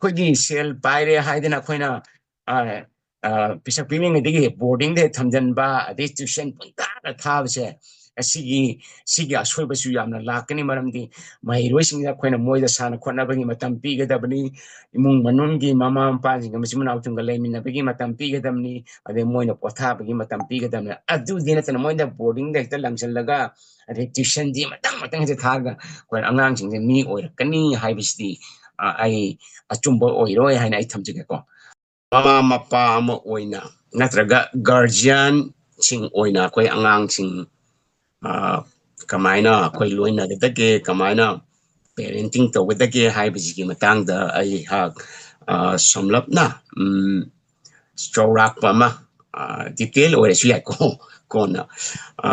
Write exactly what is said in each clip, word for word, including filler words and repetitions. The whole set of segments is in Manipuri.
ꯑꯩꯈꯣꯏꯒꯤ ꯁꯦꯜ ꯄꯥꯏꯔꯦ ꯍꯥꯏꯗꯅ ꯑꯩꯈꯣꯏꯅ, ꯑ, ꯑ, ꯄꯤꯁꯛ ꯄꯤꯛꯂꯤꯉꯩꯗꯒꯤ ꯕꯣꯔꯗꯤꯡꯗ ꯊꯝꯖꯤꯟꯕ, ꯑꯗꯩ ꯇ꯭ꯌꯨꯁꯟ ꯄꯨꯡꯊꯥꯗ ꯊꯥꯕꯁꯦ, ꯑꯁꯤꯒꯤ, ꯁꯤꯒꯤ ꯑꯁꯣꯏꯕꯁꯨ ꯌꯥꯝꯅ ꯂꯥꯛꯀꯅꯤ꯫ ꯃꯔꯝꯗꯤ ꯃꯍꯩꯔꯣꯏꯁꯤꯡꯁꯤꯗ ꯑꯩꯈꯣꯏꯅ ꯃꯣꯏꯗ ꯁꯥꯟꯅ ꯈꯣꯠꯅꯕꯒꯤ ꯃꯇꯝ ꯄꯤꯒꯗꯕꯅꯤ, ꯏꯃꯨꯡ ꯃꯅꯨꯡꯒꯤ ꯃꯃꯥ ꯃꯄꯥꯁꯤꯡꯒ ꯃꯆꯤꯟ ꯃꯅꯥꯎꯁꯤꯡꯒ ꯂꯩꯃꯤꯟꯅꯕꯒꯤ ꯃꯇꯝ ꯄꯤꯒꯗꯕꯅꯤ, ꯑꯗꯩ ꯃꯣꯏꯅ ꯄꯣꯊꯥꯕꯒꯤ ꯃꯇꯝ ꯄꯤꯒꯗꯕꯅꯤ꯫ ꯑꯗꯨꯗꯤ ꯅꯠꯇꯅ ꯃꯣꯏꯗ ꯕꯣꯔꯗꯤꯡꯗ ꯍꯦꯛꯇ ꯂꯪꯁꯤꯜꯂꯒ ꯑꯗꯩ ꯇ꯭ꯌꯨꯁꯟꯁꯤ ꯃꯊꯪ ꯃꯊꯪ ꯍꯦꯛꯇ ꯊꯥꯔꯒ ꯑꯩꯈꯣꯏ ꯑꯉꯥꯡꯁꯤꯡꯁꯦ ꯃꯤ ꯑꯣꯏꯔꯛꯀꯅꯤ ꯍꯥꯏꯕꯁꯤꯗꯤ, ꯑ, ꯑꯩ ꯑꯆꯨꯝꯕ ꯑꯣꯏꯔꯣꯏ ꯍꯥꯏꯅ ꯑꯩ ꯊꯝꯖꯒꯦꯀꯣ꯫ ꯃꯃꯥ ꯃꯄꯥ ꯑꯃ ꯑꯣꯏꯅ ꯅꯠꯇ꯭ꯔꯒ ꯒꯥꯔꯖꯤꯌꯥꯟꯁꯤꯡ ꯑꯣꯏꯅ ꯑꯩꯈꯣꯏ ꯑꯉꯥꯡꯁꯤꯡ, ꯑ, ꯀꯃꯥꯏꯅ ꯑꯩꯈꯣꯏ ꯂꯣꯏꯅꯒꯗꯒꯦ, ꯀꯃꯥꯏꯅ ꯄꯦꯔꯦꯟꯇꯤꯡ ꯇꯧꯒꯗꯒꯦ ꯍꯥꯏꯕꯁꯤꯒꯤ ꯃꯇꯥꯡꯗ ꯑꯩꯍꯥꯛ, ꯑ, ꯁꯝꯂꯞꯅ, ꯎꯝ, ꯆꯥꯎꯔꯥꯛꯄ ꯑꯃ, ꯑ, ꯗꯤꯇꯦꯜ ꯑꯣꯏꯔꯁꯨ ꯌꯥꯏꯀꯣ, ꯀꯣꯟꯅ, ꯑ,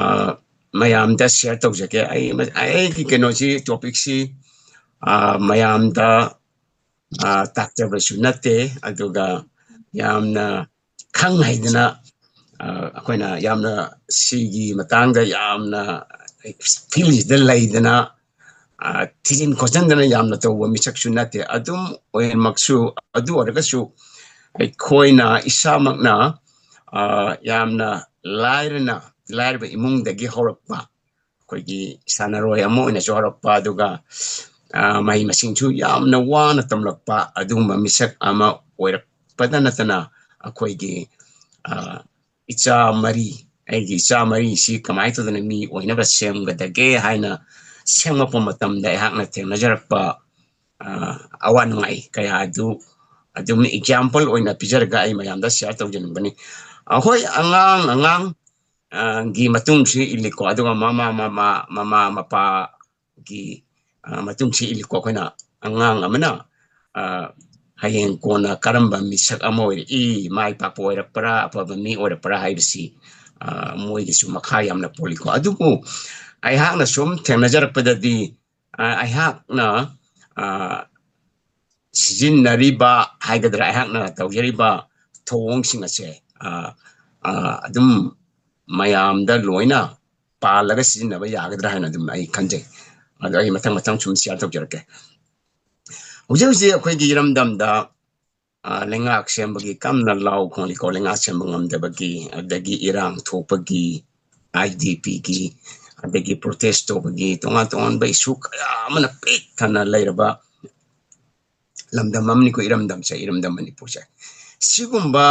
ꯃꯌꯥꯝꯗ ꯁꯤꯌꯔ ꯇꯧꯖꯒꯦ꯫ ꯑꯩ, ꯑꯩꯒꯤ ꯀꯩꯅꯣꯁꯤ, ꯇꯣꯄꯤꯛꯁꯤ, ꯑ, ꯃꯌꯥꯝꯗ, ꯑ, ꯇꯥꯛꯆꯕꯁꯨ ꯅꯠꯇꯦ, ꯑꯗꯨꯒ ꯌꯥꯝꯅ ꯈꯪ ꯍꯩꯗꯅ, ꯑ, ꯑꯩꯈꯣꯏꯅ ꯌꯥꯝꯅ ꯁꯤꯒꯤ ꯃꯇꯥꯡꯗ ꯌꯥꯝꯅ ꯐꯤꯜꯁꯤꯗ ꯂꯩꯗꯅ, ꯑ, ꯊꯤꯖꯤꯟ ꯈꯣꯠꯆꯤꯟꯗꯅ ꯌꯥꯝꯅ ꯇꯧꯕ ꯃꯤꯁꯛꯁꯨ ꯅꯠꯇꯦ꯫ ꯑꯗꯨꯝ ꯑꯣꯏꯔꯃꯛꯁꯨ, ꯑꯗꯨ ꯑꯣꯏꯔꯒꯁꯨ ꯑꯩꯈꯣꯏꯅ ꯏꯁꯥꯃꯛꯅ, ꯑ, ꯌꯥꯝꯅ ꯂꯥꯏꯔꯅ, ꯂꯥꯏꯔꯕ ꯏꯃꯨꯡꯗꯒꯤ ꯍꯧꯔꯛꯄ, ꯑꯩꯈꯣꯏꯒꯤ ꯁꯥꯟꯅꯔꯣꯏ ꯑꯃ ꯑꯣꯏꯅꯁꯨ ꯍꯧꯔꯛꯄ, ꯑꯗꯨꯒ, ꯑ, ꯃꯍꯩ ꯃꯁꯤꯡꯁꯨ ꯌꯥꯝꯅ ꯋꯥꯅ ꯇꯝꯂꯛꯄ, ꯑꯗꯨꯒꯨꯝꯕ ꯃꯤꯁꯛ ꯑꯃ ꯑꯣꯏꯔꯛꯄꯗ ꯅꯠꯇꯅ, ꯑꯩꯈꯣꯏꯒꯤ, ꯑ, ꯏꯆꯥ ꯃꯔꯤ, ꯑꯩꯒꯤ ꯏꯆꯥ ꯃꯔꯤꯁꯤ ꯀꯃꯥꯏꯅ ꯇꯧꯗꯅ ꯃꯤ ꯑꯣꯏꯅꯕ ꯁꯦꯝꯒꯗꯒꯦ ꯍꯥꯏꯅ ꯁꯦꯝꯂꯛꯄ ꯃꯇꯝꯗ ꯑꯩꯍꯥꯛꯅ ꯊꯦꯡꯅꯖꯔꯛꯄ, ꯑ, ꯑꯋꯥ ꯅꯨꯡꯉꯥꯏ ꯀꯌꯥ ꯑꯗꯨ ꯑꯗꯨꯝ ꯑꯦꯛꯖꯥꯝꯄꯜ ꯑꯣꯏꯅ ꯄꯤꯖꯔꯒ ꯑꯩ ꯃꯌꯥꯝꯗ ꯁꯤꯌꯔ ꯇꯧꯖꯅꯤꯡꯕꯅꯤ꯫ ꯑ, ꯍꯣꯏ, ꯑꯉꯥꯡ, ꯑꯉꯥꯡ, ꯑ, ꯒꯤ ꯃꯇꯨꯡꯁꯨ ꯏꯜꯂꯤꯀꯣ, ꯑꯗꯨꯒ ꯃꯃꯥ, ꯃꯃꯥ, ꯃꯃꯥ ꯃꯄꯥꯒꯤ, ꯑ, ꯃꯇꯨꯡꯁꯨ ꯏꯜꯂꯤꯀꯣ꯫ ꯑꯩꯈꯣꯏꯅ ꯑꯉꯥꯡ ꯑꯃꯅ, ꯑ, ꯍꯌꯦꯡ ꯀꯣꯟꯅ ꯀꯔꯝꯕ ꯃꯤꯁꯛ ꯑꯃ ꯑꯣꯏꯔꯛꯏ, ꯃꯥꯏ ꯄꯥꯛꯄ ꯑꯣꯏꯔꯛꯄ꯭ꯔꯥ, ꯑꯐꯕ ꯃꯤ ꯑꯣꯏꯔꯛꯄ꯭ꯔꯥ ꯍꯥꯏꯕꯁꯤ, ꯑ, ꯃꯣꯏꯒꯤꯁꯨ ꯃꯈꯥ ꯌꯥꯝꯅ ꯄꯣꯜꯂꯤꯀꯣ꯫ ꯑꯗꯨꯕꯨ ꯑꯩꯍꯥꯛꯅ ꯁꯨꯝ ꯊꯦꯡꯅꯖꯔꯛꯄꯗꯗꯤ, ꯑ, ꯑꯩꯍꯥꯛꯅ, ꯑ, ꯁꯤꯖꯤꯟꯅꯔꯤꯕ ꯍꯥꯏꯒꯗ꯭ꯔꯥ, ꯑꯩꯍꯥꯛꯅ ꯇꯧꯖꯔꯤꯕ ꯊꯧꯑꯣꯡꯁꯤꯡ ꯑꯁꯦ, ꯑ, ꯑ, ꯑꯗꯨꯝ ꯃꯌꯥꯝꯗ ꯂꯣꯏꯅ ꯄꯥꯜꯂꯒ ꯁꯤꯖꯤꯟꯅꯕ ꯌꯥꯒꯗ꯭ꯔꯥ ꯍꯥꯏꯅ ꯑꯗꯨꯝ ꯑꯩ ꯈꯟꯖꯩ꯫ ꯑꯗꯣ ꯑꯩ ꯃꯊꯪ ꯃꯊꯪ ꯁꯨꯝ ꯁꯤꯌꯔ ꯇꯧꯖꯔꯛꯀꯦ꯫ ꯍꯧꯖꯤꯛ ꯍꯧꯖꯤꯛ ꯑꯩꯈꯣꯏꯒꯤ ꯏꯔꯝꯗꯝꯗ, ꯑ, ꯂꯩꯉꯥꯛ ꯁꯦꯝꯕꯒꯤ ꯀꯟꯅ ꯂꯥꯎ ꯈꯣꯡꯂꯤꯀꯣ, ꯂꯩꯉꯥꯛ ꯁꯦꯝꯕ ꯉꯝꯗꯕꯒꯤ, ꯑꯗꯒꯤ ꯏꯔꯥꯡ ꯊꯣꯛꯄꯒꯤ, ꯑꯥꯏ ꯗꯤ ꯄꯤꯒꯤ, ꯑꯗꯒꯤ ꯄ꯭ꯔꯣꯇꯦꯁ ꯇꯧꯕꯒꯤ, ꯇꯣꯉꯥꯟ ꯇꯣꯉꯥꯟꯕ ꯏꯁꯨ ꯀꯌꯥ ꯑꯃꯅ ꯄꯤꯛ ꯊꯟꯅ ꯂꯩꯔꯕ ꯂꯝꯗꯝ ꯑꯃꯅꯤꯀꯣ, ꯏꯔꯝꯗꯝꯁꯦ, ꯏꯔꯝꯗꯝ ꯃꯅꯤꯄꯨꯔꯁꯦ꯫ ꯁꯤꯒꯨꯝꯕ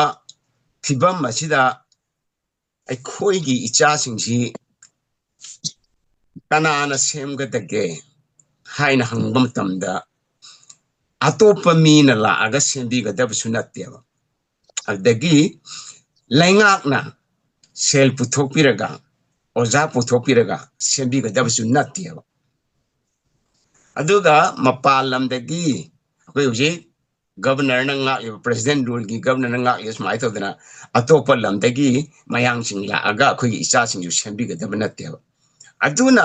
ꯐꯤꯕꯝ ꯑꯁꯤꯗ ꯑꯩꯈꯣꯏꯒꯤ ꯏꯆꯥꯁꯤꯡꯁꯤ ꯀꯅꯥꯅ ꯁꯦꯝꯒꯗꯒꯦ ꯍꯥꯏꯅ ꯍꯪꯕ ꯃꯇꯝꯗ, ꯑꯇꯣꯞꯄ ꯃꯤꯅ ꯂꯥꯛꯑꯒ ꯁꯦꯝꯕꯤꯒꯗꯕꯁꯨ ꯅꯠꯇꯦꯕ꯫ ꯑꯗꯒꯤ ꯂꯩꯉꯥꯛꯅ ꯁꯦꯜ ꯄꯨꯊꯣꯛꯄꯤꯔꯒ, ꯑꯣꯖꯥ ꯄꯨꯊꯣꯛꯄꯤꯔꯒ ꯁꯦꯝꯕꯤꯒꯗꯕꯁꯨ ꯅꯠꯇꯦꯕ꯫ ꯑꯗꯨꯒ ꯃꯄꯥꯟ ꯂꯝꯗꯒꯤ ꯑꯩꯈꯣꯏ ꯍꯧꯖꯤꯛ ꯒꯕꯔꯅꯔꯅ ꯉꯥꯛꯂꯤꯕ, ꯄ꯭ꯔꯦꯁꯤꯗꯦꯟ ꯔꯨꯜꯒꯤ ꯒꯕꯔꯅꯔꯅ ꯉꯥꯛꯂꯤꯕ ꯁꯨꯃꯥꯏꯅ ꯇꯧꯗꯅ ꯑꯇꯣꯞꯄ ꯂꯝꯗꯒꯤ ꯃꯌꯥꯡꯁꯤꯡ ꯂꯥꯛꯑꯒ ꯑꯩꯈꯣꯏꯒꯤ ꯏꯆꯥꯁꯤꯡꯁꯨ ꯁꯦꯝꯕꯤꯒꯗꯕ ꯅꯠꯇꯦꯕ꯫ ꯑꯗꯨꯅ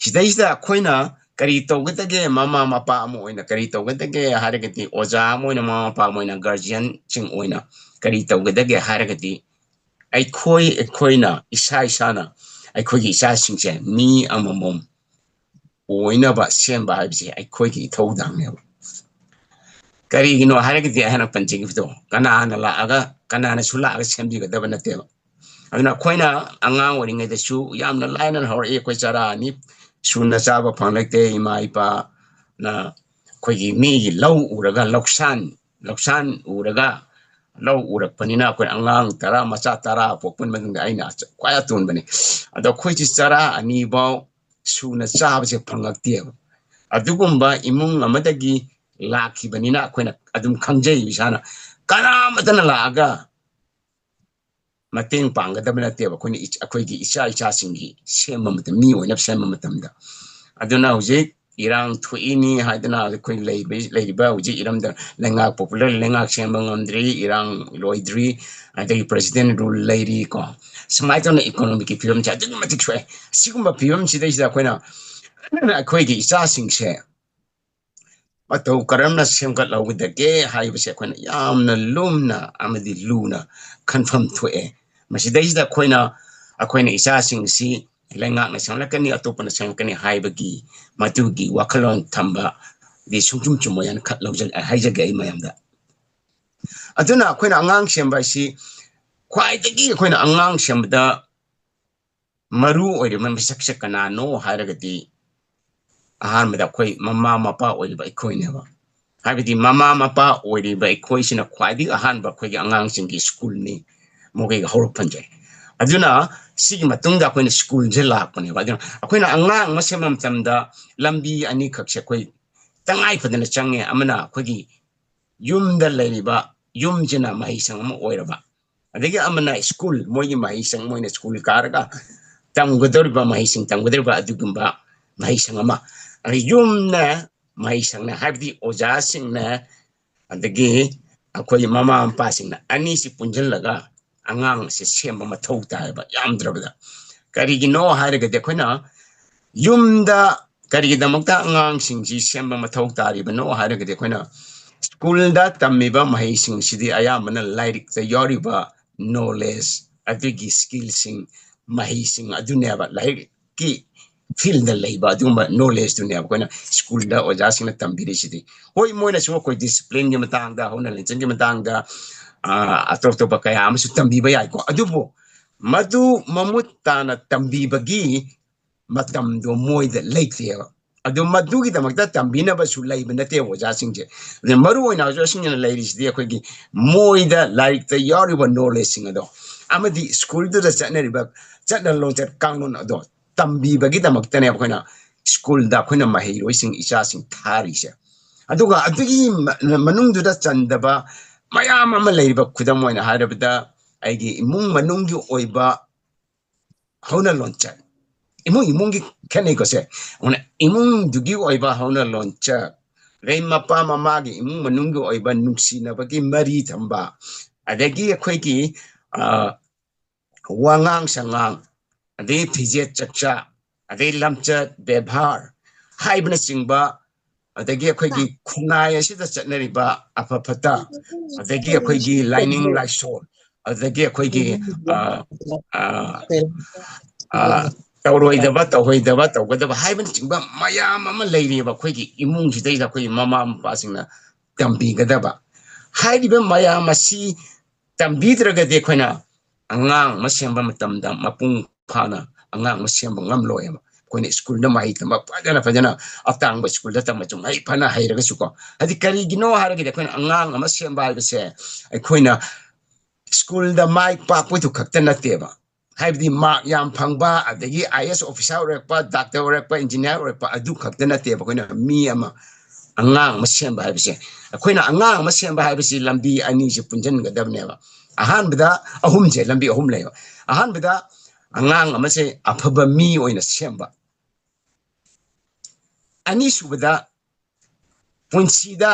ꯁꯤꯗꯩꯁꯤꯗ ꯑꯩꯈꯣꯏꯅ ꯀꯔꯤ ꯇꯧꯒꯗꯒꯦ, ꯃꯃꯥ ꯃꯄꯥ ꯑꯃ ꯑꯣꯏꯅ ꯀꯔꯤ ꯇꯧꯒꯗꯒꯦ ꯍꯥꯏꯔꯒꯗꯤ, ꯑꯣꯖꯥ ꯑꯃ ꯑꯣꯏꯅ, ꯃꯃꯥ ꯃꯄꯥ ꯑꯃ ꯑꯣꯏꯅ, ꯒꯥꯔꯖꯤꯌꯟꯁꯤꯡ ꯑꯣꯏꯅ ꯀꯔꯤ ꯇꯧꯒꯗꯒꯦ ꯍꯥꯏꯔꯒꯗꯤ, ꯑꯩꯈꯣꯏ, ꯑꯩꯈꯣꯏꯅ ꯏꯁꯥ ꯏꯁꯥꯅ ꯑꯩꯈꯣꯏꯒꯤ ꯏꯆꯥꯁꯤꯡꯁꯦ ꯃꯤ ꯑꯃꯃꯝ ꯑꯣꯏꯅꯕ ꯁꯦꯝꯕ ꯍꯥꯏꯕꯁꯦ ꯑꯩꯈꯣꯏꯒꯤ ꯏꯊꯧꯗꯥꯡꯅꯦꯕ꯫ ꯀꯔꯤꯒꯤꯅꯣ ꯍꯥꯏꯔꯒꯗꯤ, ꯑꯩ ꯍꯥꯟꯅ ꯄꯟꯖꯈꯤꯕꯗꯣ, ꯀꯅꯥꯅ ꯂꯥꯛꯑꯒ, ꯀꯅꯥꯅꯁꯨ ꯂꯥꯛꯑꯒ ꯁꯦꯝꯕꯤꯒꯗꯕ ꯅꯠꯇꯦꯕ꯫ ꯑꯗꯨꯅ ꯑꯩꯈꯣꯏꯅ ꯑꯉꯥꯡ ꯑꯣꯏꯔꯤꯉꯩꯗꯁꯨ ꯌꯥꯝꯅ ꯂꯥꯏꯅ ꯍꯧꯔꯛꯏ꯫ ꯑꯩꯈꯣꯏ ꯆꯔꯥ ꯑꯅꯤ ꯁꯨꯅ ꯆꯥꯕ ꯐꯪꯂꯛꯇꯦ꯫ ꯏꯃꯥ ꯏꯄꯥꯅ ꯑꯩꯈꯣꯏꯒꯤ ꯃꯤꯒꯤ ꯂꯧ ꯎꯔꯒ, ꯂꯧꯁꯥꯟ, ꯂꯧꯁꯥꯟ ꯎꯔꯒ, ꯂꯧ ꯎꯔꯛꯄꯅꯤꯅ ꯑꯩꯈꯣꯏ ꯑꯉꯥꯡ ꯇꯔꯥ, ꯃꯆꯥ ꯇꯔꯥ ꯄꯣꯛꯄ ꯃꯇꯨꯡꯗ ꯑꯩꯅ ꯈ꯭ꯋꯥꯏ ꯑꯇꯣꯟꯕꯅꯤ꯫ ꯑꯗꯣ ꯑꯩꯈꯣꯏꯁꯤ ꯆꯔꯥ ꯑꯅꯤꯐꯥꯎ ꯁꯨꯅ ꯆꯥꯕꯁꯦ ꯐꯪꯉꯛꯇꯦꯕ꯫ ꯑꯗꯨꯒꯨꯝꯕ ꯏꯃꯨꯡ ꯑꯃꯗꯒꯤ ꯂꯥꯛꯈꯤꯕꯅꯤꯅ ꯑꯩꯈꯣꯏꯅ ꯑꯗꯨꯝ ꯈꯪꯖꯩ ꯏꯁꯥꯅ꯫ ꯀꯅꯥꯃꯠꯇꯅ ꯂꯥꯛꯑꯒ ꯃꯇꯦꯡ ꯄꯥꯡꯒꯗꯕ ꯅꯠꯇꯦꯕ꯫ ꯑꯩꯈꯣꯏꯅ ꯏꯆ-, ꯑꯩꯈꯣꯏꯒꯤ ꯏꯆꯥ ꯏꯆꯥꯁꯤꯡꯒꯤ ꯁꯦꯝꯕ ꯃꯇꯝ, ꯃꯤ ꯑꯣꯏꯅꯕ ꯁꯦꯝꯕ ꯃꯇꯝꯗ꯫ ꯑꯗꯨꯅ ꯍꯧꯖꯤꯛ ꯏꯔꯥꯡ ꯊꯣꯛꯏꯅꯤ ꯍꯥꯏꯗꯅ ꯑꯩꯈꯣꯏ ꯂꯩꯕ-, ꯂꯩꯔꯤꯕ ꯍꯧꯖꯤꯛ ꯏꯔꯝꯗ ꯂꯩꯉꯥꯛ, ꯄꯣꯄꯨꯂꯔ ꯂꯩꯉꯥꯛ ꯁꯦꯝꯕ ꯉꯝꯗ꯭ꯔꯤ, ꯏꯔꯥꯡ ꯂꯣꯏꯗ꯭ꯔꯤ, ꯑꯗꯒꯤ ꯄ꯭ꯔꯦꯁꯤꯗꯦꯟ ꯔꯨꯜ ꯂꯩꯔꯤ ꯀꯣ꯫ ꯁꯨꯃꯥꯏꯅ ꯇꯧꯅ ꯏꯀꯣꯅꯣꯃꯤꯛꯀꯤ ꯐꯤꯕꯝꯁꯦ ꯑꯗꯨꯛꯀꯤ ꯃꯇꯤꯛ ꯁꯣꯛꯑꯦ꯫ ꯁꯤꯒꯨꯝꯕ ꯐꯤꯕꯝꯁꯤꯗꯩꯁꯤꯗ ꯑꯩꯈꯣꯏꯅ ꯑꯩꯈꯣꯏꯒꯤ ꯏꯆꯥꯁꯤꯡꯁꯦ ꯃꯇꯧ ꯀꯔꯝꯅ ꯁꯦꯝꯒꯠꯍꯧꯒꯗꯒꯦ ꯍꯥꯏꯕꯁꯦ ꯑꯩꯈꯣꯏꯅ ꯌꯥꯝꯅ ꯂꯨꯝꯅ ꯑꯃꯗꯤ ꯂꯨꯅ ꯈꯟꯐꯝ ꯊꯣꯛꯑꯦ꯫ ꯃꯁꯤꯗꯩꯁꯤꯗ ꯑꯩꯈꯣꯏꯅ, ꯑꯩꯈꯣꯏꯅ ꯏꯆꯥꯁꯤꯡꯁꯤ ꯂꯩꯉꯥꯛꯅ ꯁꯦꯝꯂꯛꯀꯅꯤ, ꯑꯇꯣꯞꯄꯅ ꯁꯦꯝꯂꯛꯀꯅꯤ ꯍꯥꯏꯕꯒꯤ ꯃꯗꯨꯒꯤ ꯋꯥꯈꯜꯂꯣꯟ ꯊꯝꯕ ꯗꯤ ꯁꯨꯡꯆꯨꯝ ꯆꯨꯝꯃꯣꯏ ꯍꯥꯏꯅ ꯈ-, ꯂꯧꯖ-, ꯍꯥꯏꯖꯒꯦ ꯑꯩ ꯃꯌꯥꯝꯗ꯫ ꯑꯗꯨꯅ ꯑꯩꯈꯣꯏꯅ ꯑꯉꯥꯡ ꯁꯦꯝꯕ ꯍꯥꯏꯁꯤ ꯈ꯭ꯋꯥꯏꯗꯒꯤ ꯑꯩꯈꯣꯏꯅ ꯑꯉꯥꯡ ꯁꯦꯝꯕꯗ ꯃꯔꯨ ꯑꯣꯏꯔꯤꯕ ꯃꯤꯁꯛꯁꯦ ꯀꯅꯥꯅꯣ ꯍꯥꯏꯔꯒꯗꯤ, ꯑꯍꯥꯟꯕꯗ ꯑꯩꯈꯣꯏ ꯃꯃꯥ ꯃꯄꯥ ꯑꯣꯏꯔꯤꯕ ꯑꯩꯈꯣꯏꯅꯦꯕ꯫ ꯍꯥꯏꯕꯗꯤ ꯃꯃꯥ ꯃꯄꯥ ꯑꯣꯏꯔꯤꯕ ꯑꯩꯈꯣꯏꯁꯤꯅ ꯈ꯭ꯋꯥꯏꯗꯒꯤ ꯑꯍꯥꯟꯕ ꯑꯩꯈꯣꯏꯒꯤ ꯑꯉꯥꯡꯁꯤꯡꯒꯤ ꯁ꯭ꯀꯨꯜꯅꯤ, ꯃꯈꯣꯏꯒꯤ ꯍꯧꯔꯛꯐꯝꯁꯦ꯫ ꯑꯗꯨꯅ ꯁꯤꯒꯤ ꯃꯇꯨꯡꯗ ꯑꯩꯈꯣꯏꯅ ꯁ꯭ꯀꯨꯜꯁꯦ ꯂꯥꯛꯄꯅꯦꯕ꯫ ꯑꯗꯨꯅ ꯑꯩꯈꯣꯏꯅ ꯑꯉꯥꯡ ꯑꯃ ꯁꯦꯝꯕ ꯃꯇꯝꯗ ꯂꯝꯕꯤ ꯑꯅꯤꯈꯛꯁꯦ ꯑꯩꯈꯣꯏ ꯇꯉꯥꯏ ꯐꯗꯅ ꯆꯪꯉꯦ꯫ ꯑꯃꯅ ꯑꯩꯈꯣꯏꯒꯤ ꯌꯨꯝꯗ ꯂꯩꯔꯤꯕ, ꯌꯨꯝꯁꯤꯅ ꯃꯍꯩꯁꯪ ꯑꯃ ꯑꯣꯏꯔꯕ, ꯑꯗꯒꯤ ꯑꯃꯅ ꯁ꯭ꯀꯨꯜ, ꯃꯣꯏꯒꯤ ꯃꯍꯩꯁꯪ, ꯃꯣꯏꯅ ꯁ꯭ꯀꯨꯜ ꯀꯥꯔꯒ ꯇꯝꯒꯗꯧꯔꯤꯕ, ꯃꯍꯩꯁꯤꯡ ꯇꯝꯒꯗꯧꯔꯤꯕ ꯑꯗꯨꯒꯨꯝꯕ ꯃꯍꯩꯁꯪ ꯑꯃ꯫ ꯑꯗ ꯌꯨꯝꯅ ꯃꯍꯩꯁꯪꯅ, ꯍꯥꯏꯕꯗꯤ ꯑꯣꯖꯥꯁꯤꯡꯅ, ꯑꯗꯒꯤ ꯑꯩꯈꯣꯏꯒꯤ ꯃꯃꯥ ꯃꯄꯥꯁꯤꯡꯅ ꯑꯅꯤꯁꯤ ꯄꯨꯟꯁꯤꯜꯂꯒ ꯑꯉꯥꯡꯁꯦ ꯁꯦꯝꯕ ꯃꯊꯧ ꯇꯥꯏꯌꯦꯕ, ꯌꯥꯝꯗ꯭ꯔꯕꯗ꯫ ꯀꯔꯤꯒꯤꯅꯣ ꯍꯥꯏꯔꯒꯗꯤ ꯑꯩꯈꯣꯏꯅ ꯌꯨꯝꯗ ꯀꯔꯤꯒꯤꯗꯃꯛꯇ ꯑꯉꯥꯡꯁꯤꯡꯁꯤ ꯁꯦꯝꯕ ꯃꯊꯧ ꯇꯥꯔꯤꯕꯅꯣ ꯍꯥꯏꯔꯒꯗꯤ, ꯑꯩꯈꯣꯏꯅ ꯁ꯭ꯀꯨꯜꯗ ꯇꯝꯃꯤꯕ ꯃꯍꯩꯁꯤꯡꯁꯤꯗꯤ ꯑꯌꯥꯝꯕꯅ ꯂꯥꯏꯔꯤꯛꯇ ꯌꯥꯎꯔꯤꯕ knowledge, ꯑꯗꯨꯒꯤ skillꯁꯤꯡ, ꯃꯍꯩꯁꯤꯡ ꯑꯗꯨꯅꯦꯕ, ꯂꯥꯏꯔꯤꯛꯀꯤ fieldꯗ ꯂꯩꯕ ꯑꯗꯨꯒꯨꯝꯕ knowledgeꯇꯨꯅꯦꯕ ꯑꯩꯈꯣꯏꯅ ꯁ꯭ꯀꯨꯜꯗ ꯑꯣꯖꯥꯁꯤꯡꯅ ꯇꯝꯕꯤꯔꯤꯁꯤꯗꯤ꯫ ꯍꯣꯏ, ꯃꯣꯏꯅꯁꯨ ꯑꯩꯈꯣꯏ disciplineꯒꯤ ꯃꯇꯥꯡꯗ, ꯍꯧꯅ ꯂꯤꯆꯠꯀꯤ ꯃꯇꯥꯡꯗ, ꯑꯥ, ꯑꯇꯣꯞ ꯑꯇꯣꯞꯄ ꯀꯌꯥ ꯑꯃꯁꯨ ꯇꯝꯕꯤꯕ ꯌꯥꯏꯀꯣ꯫ ꯑꯗꯨꯕꯨ ꯃꯗꯨ ꯃꯃꯨꯠ ꯇꯥꯅ ꯇꯝꯕꯤꯕꯒꯤ ꯃꯇꯝꯗꯣ ꯃꯣꯏꯗ ꯂꯩꯇꯦꯕ꯫ ꯑꯗꯨ ꯃꯗꯨꯒꯤꯗꯃꯛꯇ ꯇꯝꯕꯤꯅꯕꯁꯨ ꯂꯩꯕ ꯅꯠꯇꯦ ꯑꯣꯖꯥꯁꯤꯡꯁꯦ꯫ ꯑꯗꯨꯅ ꯃꯔꯨ ꯑꯣꯏꯅ ꯑꯣꯖꯥꯁꯤꯡꯅ ꯂꯩꯔꯤꯁꯤꯗꯤ ꯑꯩꯈꯣꯏꯒꯤ ꯃꯣꯏꯗ ꯂꯥꯏꯔꯤꯛꯇ ꯌꯥꯎꯔꯤꯕ knowledgeꯁꯤꯡ ꯑꯗꯣ, ꯑꯃꯗꯤ ꯁ꯭ꯀꯨꯜꯗꯨꯗ ꯆꯠꯅꯔꯤꯕ ꯆꯠꯅ ꯂꯣꯟꯆꯠ ꯀꯥꯡꯂꯣꯟ ꯑꯗꯣ ꯇꯝꯕꯤꯕꯒꯤꯗꯃꯛꯇꯅꯦ ꯑꯩꯈꯣꯏꯅ ꯁ꯭ꯀꯨꯜꯗ ꯑꯩꯈꯣꯏꯅ ꯃꯍꯩꯔꯣꯏꯁꯤꯡ, ꯏꯆꯥꯁꯤꯡ ꯊꯥꯔꯤꯁꯦ꯫ ꯑꯗꯨꯒ ꯑꯗꯨꯒꯤ ꯃ-, ꯃꯅꯨꯡꯗꯨꯗ ꯆꯟꯗꯕ ꯃꯌꯥꯝ ꯑꯃ ꯂꯩꯔꯤꯕ, ꯈꯨꯗꯝ ꯑꯣꯏꯅ ꯍꯥꯏꯔꯕꯗ ꯑꯩꯒꯤ ꯏꯃꯨꯡ ꯃꯅꯨꯡꯒꯤ ꯑꯣꯏꯕ ꯍꯧꯅ ꯂꯣꯟꯆꯠ, ꯏꯃꯨꯡ ꯏꯃꯨꯡꯒꯤ ꯈꯦꯠꯅꯩꯀꯣ ꯁꯦ꯫ ꯑꯗꯨꯅ ꯏꯃꯨꯡꯗꯨꯒꯤ ꯑꯣꯏꯕ ꯍꯧꯅ ꯂꯣꯟꯆꯠ, ꯑꯗꯩ ꯃꯄꯥ ꯃꯃꯥꯒꯤ ꯏꯃꯨꯡ ꯃꯅꯨꯡꯒꯤ ꯑꯣꯏꯕ ꯅꯨꯡꯁꯤꯅꯕꯒꯤ ꯃꯔꯤ ꯊꯝꯕ, ꯑꯗꯒꯤ ꯑꯩꯈꯣꯏꯒꯤ, ꯑ, ꯋꯥꯉꯥꯡ ꯁꯉꯥꯡ, ꯑꯗꯒꯤ ꯐꯤꯖꯦꯠ ꯆꯛꯆꯥ, ꯑꯗꯩ ꯂꯝꯆꯠ ꯕꯦꯕꯥꯔ ꯍꯥꯏꯕꯅꯆꯤꯡꯕ, ꯑꯗꯒꯤ ꯑꯩꯈꯣꯏꯒꯤ ꯈꯨꯟꯅꯥꯏ ꯑꯁꯤꯗ ꯆꯠꯅꯔꯤꯕ ꯑꯐ ꯐꯠꯇ, ꯑꯗꯒꯤ ꯑꯩꯈꯣꯏꯒꯤ ꯂꯥꯏꯅꯤꯡ ꯂꯥꯏꯁꯣꯟ, ꯑꯗꯒꯤ ꯑꯩꯈꯣꯏꯒꯤ, ꯑ, ꯑ, ꯑ, ꯇꯧꯔꯣꯏꯗꯕ, ꯇꯧꯍꯩꯗꯕ, ꯇꯧꯒꯗꯕ ꯍꯥꯏꯕꯅꯆꯤꯡꯕ ꯃꯌꯥꯝ ꯑꯃ ꯂꯩꯔꯤꯑꯕ ꯑꯩꯈꯣꯏꯒꯤ ꯏꯃꯨꯡꯁꯤꯗꯩꯗ ꯑꯩꯈꯣꯏꯒꯤ ꯃꯃꯥ ꯃꯄꯥꯁꯤꯡꯅ ꯇꯝꯕꯤꯒꯗꯕ꯫ ꯍꯥꯏꯔꯤꯕ ꯃꯌꯥꯝ ꯑꯁꯤ ꯇꯝꯕꯤꯗ꯭ꯔꯒꯗꯤ ꯑꯩꯈꯣꯏꯅ ꯑꯉꯥꯡ ꯑꯃ ꯁꯦꯝꯕ ꯃꯇꯝꯗ ꯃꯄꯨꯡ ꯐꯥꯅ ꯑꯉꯥꯡ ꯑꯃ ꯁꯦꯝꯕ ꯉꯝꯂꯣꯏꯕ꯫ ꯑꯩꯈꯣꯏꯅ ꯁ꯭ꯀꯨꯜꯗ ꯃꯍꯩ ꯇꯝꯕ ꯐꯖꯅ ꯐꯖꯅ ꯑꯇꯥꯡꯕ ꯁ꯭ꯀꯨꯜꯗ ꯇꯝꯕꯁꯨ ꯃꯍꯩ ꯐꯅ ꯍꯩꯔꯒꯁꯨꯀꯣ꯫ ꯍꯥꯏꯗꯤ ꯀꯔꯤꯒꯤꯅꯣ ꯍꯥꯏꯔꯒꯗꯤ ꯑꯩꯈꯣꯏꯅ ꯑꯉꯥꯡ ꯑꯃ ꯁꯦꯝꯕ ꯍꯥꯏꯕꯁꯦ ꯑꯩꯈꯣꯏꯅ ꯁ꯭ꯀꯨꯜꯗ ꯃꯥꯏ ꯄꯥꯛꯄꯗꯨ ꯈꯛꯇ ꯅꯠꯇꯦꯕ꯫ ꯍꯥꯏꯕꯗꯤ ꯃꯥꯔꯛ ꯌꯥꯝ ꯐꯪꯕ, ꯑꯗꯒꯤ ꯑꯥꯏ ꯑꯦ ꯑꯦꯁ ꯑꯣꯐꯤꯁꯥꯔ ꯑꯣꯏꯔꯛꯄ, ꯗꯥꯛꯇꯔ ꯑꯣꯏꯔꯛꯄ, ꯏꯟꯖꯤꯅꯤꯌꯥꯔ ꯑꯣꯏꯔꯛꯄ, ꯑꯗꯨ ꯈꯛꯇ ꯅꯠꯇꯦꯕ꯫ ꯑꯩꯈꯣꯏꯅ ꯃꯤ ꯑꯃ, ꯑꯉꯥꯡ ꯑꯃ ꯁꯦꯝꯕ ꯍꯥꯏꯕꯁꯦ, ꯑꯩꯈꯣꯏꯅ ꯑꯉꯥꯡ ꯑꯃ ꯁꯦꯝꯕ ꯍꯥꯏꯕꯁꯤ ꯂꯝꯕꯤ ꯑꯅꯤꯁꯦ ꯄꯨꯟꯁꯤꯟꯒꯗꯕꯅꯦꯕ꯫ ꯑꯍꯥꯟꯕꯗ ꯑꯍꯨꯝꯁꯦ, ꯂꯝꯕꯤ ꯑꯍꯨꯝ ꯂꯩꯕ꯫ ꯑꯍꯥꯟꯕꯗ ꯑꯉꯥꯡ ꯑꯃꯁꯦ ꯑꯐꯕ ꯃꯤ ꯑꯣꯏꯅ ꯁꯦꯝꯕ꯫ ꯑꯅꯤꯁꯨꯕꯗ ꯄꯨꯟꯁꯤꯗ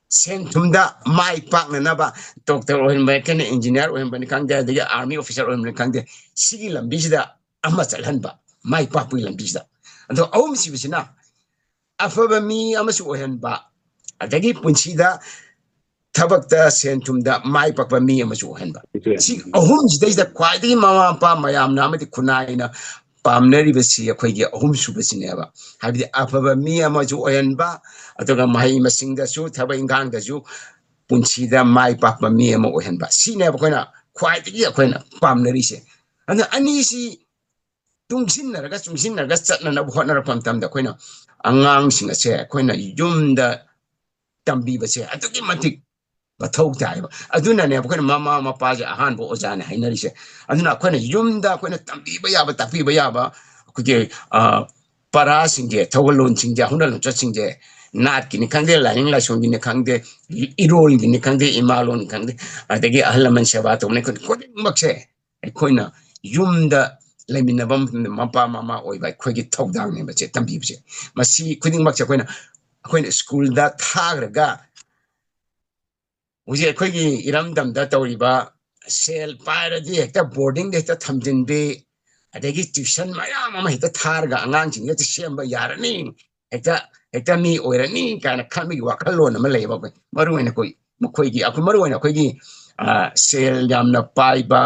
ꯁꯦꯟ ꯊꯨꯝꯗ ꯃꯥꯏ ꯄꯥꯛꯅꯅꯕ ꯗꯣꯛꯇꯔ ꯑꯣꯏꯍꯟꯕꯅꯤ ꯈꯪꯗꯦ, ꯏꯟꯖꯤꯅꯤꯌꯥꯔ ꯑꯣꯏꯍꯟꯕꯅꯤ ꯈꯪꯗꯦ, ꯑꯗꯒꯤ ꯑꯥꯔꯃꯤ ꯑꯣꯐꯤꯁꯥꯔ ꯑꯣꯏꯍꯟꯕꯅꯤ ꯈꯪꯗꯦ, ꯁꯤꯒꯤ ꯂꯝꯕꯤꯁꯤꯗ ꯑꯃ ꯆꯠꯍꯟꯕ, ꯃꯥꯏ ꯄꯥꯛꯄꯒꯤ ꯂꯝꯕꯤꯁꯤꯗ꯫ ꯑꯗꯣ ꯑꯍꯨꯝꯁꯨꯕꯁꯤꯅ ꯑꯐꯕ ꯃꯤ ꯑꯃꯁꯨ ꯑꯣꯏꯍꯟꯕ, ꯑꯗꯒꯤ ꯄꯨꯟꯁꯤꯗ ꯊꯕꯛꯇ ꯁꯦꯟ ꯊꯨꯝꯗ ꯃꯥꯏ ꯄꯥꯛꯄ ꯃꯤ ꯑꯃꯁꯨ ꯑꯣꯏꯍꯟꯕ꯫ ꯁꯤ ꯑꯍꯨꯝꯁꯤꯗꯩꯁꯤꯗ ꯈ꯭ꯋꯥꯏꯗꯒꯤ ꯃꯃꯥ ꯃꯄꯥ ꯃꯌꯥꯝꯅ ꯑꯃꯗꯤ ꯈꯨꯟꯅꯥꯏꯅ ꯄꯥꯝꯅꯔꯤꯕꯁꯤ ꯑꯩꯈꯣꯏꯒꯤ ꯑꯍꯨꯝꯁꯨꯕꯁꯤꯅꯦꯕ꯫ ꯍꯥꯏꯕꯗꯤ ꯑꯐꯕ ꯃꯤ ꯑꯃꯁꯨ ꯑꯣꯏꯍꯟꯕ, ꯑꯗꯨꯒ ꯃꯍꯩ ꯃꯁꯤꯡꯗꯁꯨ, ꯊꯕꯛ ꯏꯪꯈꯥꯡꯗꯁꯨ ꯄꯨꯟꯁꯤꯗ ꯃꯥꯏ ꯄꯥꯛꯄ ꯃꯤ ꯑꯃ ꯑꯣꯏꯍꯟꯕ꯫ ꯁꯤꯅꯦꯕ ꯑꯩꯈꯣꯏꯅ ꯈ꯭ꯋꯥꯏꯗꯒꯤ ꯑꯩꯈꯣꯏꯅ ꯄꯥꯝꯅꯔꯤꯁꯦ꯫ ꯑꯗꯨꯅ ꯑꯅꯤꯁꯤ ꯇꯨꯡꯁꯤꯟꯅꯔꯒ, ꯆꯨꯡꯁꯤꯟꯅꯔꯒ ꯆꯠꯅꯅꯕ ꯍꯣꯠꯅꯔꯛꯄ ꯃꯇꯝꯗ ꯑꯩꯈꯣꯏꯅ ꯑꯉꯥꯡꯁꯤꯡ ꯑꯁꯦ ꯑꯩꯈꯣꯏꯅ ꯌꯨꯝꯗ ꯇꯝꯕꯤꯕꯁꯦ ꯑꯗꯨꯛꯀꯤ ꯃꯇꯤꯛ ꯃꯊꯧ ꯇꯥꯏꯌꯦꯕ꯫ ꯑꯗꯨꯅꯅꯦꯕ ꯑꯩꯈꯣꯏꯅ ꯃꯃꯥ ꯃꯄꯥꯁꯦ ꯑꯍꯥꯟꯕ ꯑꯣꯖꯥꯅꯦ ꯍꯥꯏꯅꯔꯤꯁꯦ꯫ ꯑꯗꯨꯅ ꯑꯩꯈꯣꯏꯅ ꯌꯨꯝꯗ ꯑꯩꯈꯣꯏꯅ ꯇꯝꯕꯤꯕ ꯌꯥꯕ, ꯇꯥꯛꯄꯤꯕ ꯌꯥꯕ ꯑꯩꯈꯣꯏꯒꯤ, ꯑ, ꯄꯔꯥꯁꯤꯡꯁꯦ, ꯊꯧꯒꯜꯂꯣꯟꯁꯤꯡꯁꯦ, ꯍꯧꯅ ꯂꯣꯟꯆꯠꯁꯤꯡꯁꯦ, ꯅꯥꯠꯀꯤꯅꯤ ꯈꯪꯗꯦ, ꯂꯥꯏꯅꯤꯡ ꯂꯥꯏꯁꯣꯟꯒꯤꯅꯤ ꯈꯪꯗꯦ, ꯏꯔꯣꯜꯒꯤꯅꯤ ꯈꯪꯗꯦ, ꯏꯃꯥꯂꯣꯟꯅꯤ ꯈꯪꯗꯦ, ꯑꯗꯒꯤ ꯑꯍꯜ ꯂꯃꯟ ꯁꯦꯕꯥ ꯇꯧꯕꯅꯤ ꯈꯪꯗꯦ, ꯈꯨꯗꯤꯡꯃꯛꯁꯦ ꯑꯩꯈꯣꯏꯅ ꯌꯨꯝꯗ ꯂꯩꯃꯤꯟꯅꯕ ꯃꯇꯝꯗ ꯃꯄꯥ ꯃꯃꯥ ꯑꯣꯏꯕ ꯑꯩꯈꯣꯏꯒꯤ ꯊꯧꯗꯥꯡꯅꯦꯕ ꯁꯦ ꯇꯝꯕꯤꯕꯁꯦ꯫ ꯃꯁꯤ ꯈꯨꯗꯤꯡꯃꯛꯁꯦ ꯑꯩꯈꯣꯏꯅ, ꯑꯩꯈꯣꯏꯅ ꯁ꯭ꯀꯨꯜꯗ ꯊꯥꯈ꯭ꯔꯒ ꯍꯧꯖꯤꯛ ꯑꯩꯈꯣꯏꯒꯤ ꯏꯔꯝꯗꯝꯗ ꯇꯧꯔꯤꯕ ꯁꯦꯜ ꯄꯥꯏꯔꯗꯤ ꯍꯦꯛꯇ ꯕꯣꯔꯗꯤꯡꯗ ꯍꯦꯛꯇ ꯊꯝꯖꯤꯟꯕꯤ, ꯑꯗꯒꯤ ꯇ꯭ꯌꯨꯁꯟ ꯃꯌꯥꯝ ꯑꯃ ꯍꯦꯛꯇ ꯊꯥꯔꯒ ꯑꯉꯥꯡꯁꯤꯡꯁꯦ ꯍꯦꯛꯇ ꯁꯦꯝꯕ ꯌꯥꯔꯅꯤ, ꯍꯦꯛꯇ, ꯍꯦꯛꯇ ꯃꯤ ꯑꯣꯏꯔꯅꯤ ꯀꯥꯏꯅ ꯈꯟꯕꯒꯤ ꯋꯥꯈꯜꯂꯣꯟ ꯑꯃ ꯂꯩꯌꯦꯕ꯫ ꯑꯩꯈꯣꯏ ꯃꯔꯨꯑꯣꯏꯅ ꯑꯩꯈꯣꯏ ꯃꯈꯣꯏꯒꯤ, ꯑꯩꯈꯣꯏ ꯃꯔꯨꯑꯣꯏꯅ ꯑꯩꯈꯣꯏꯒꯤ, ꯑ, ꯁꯦꯜ ꯌꯥꯝꯅ ꯄꯥꯏꯕ,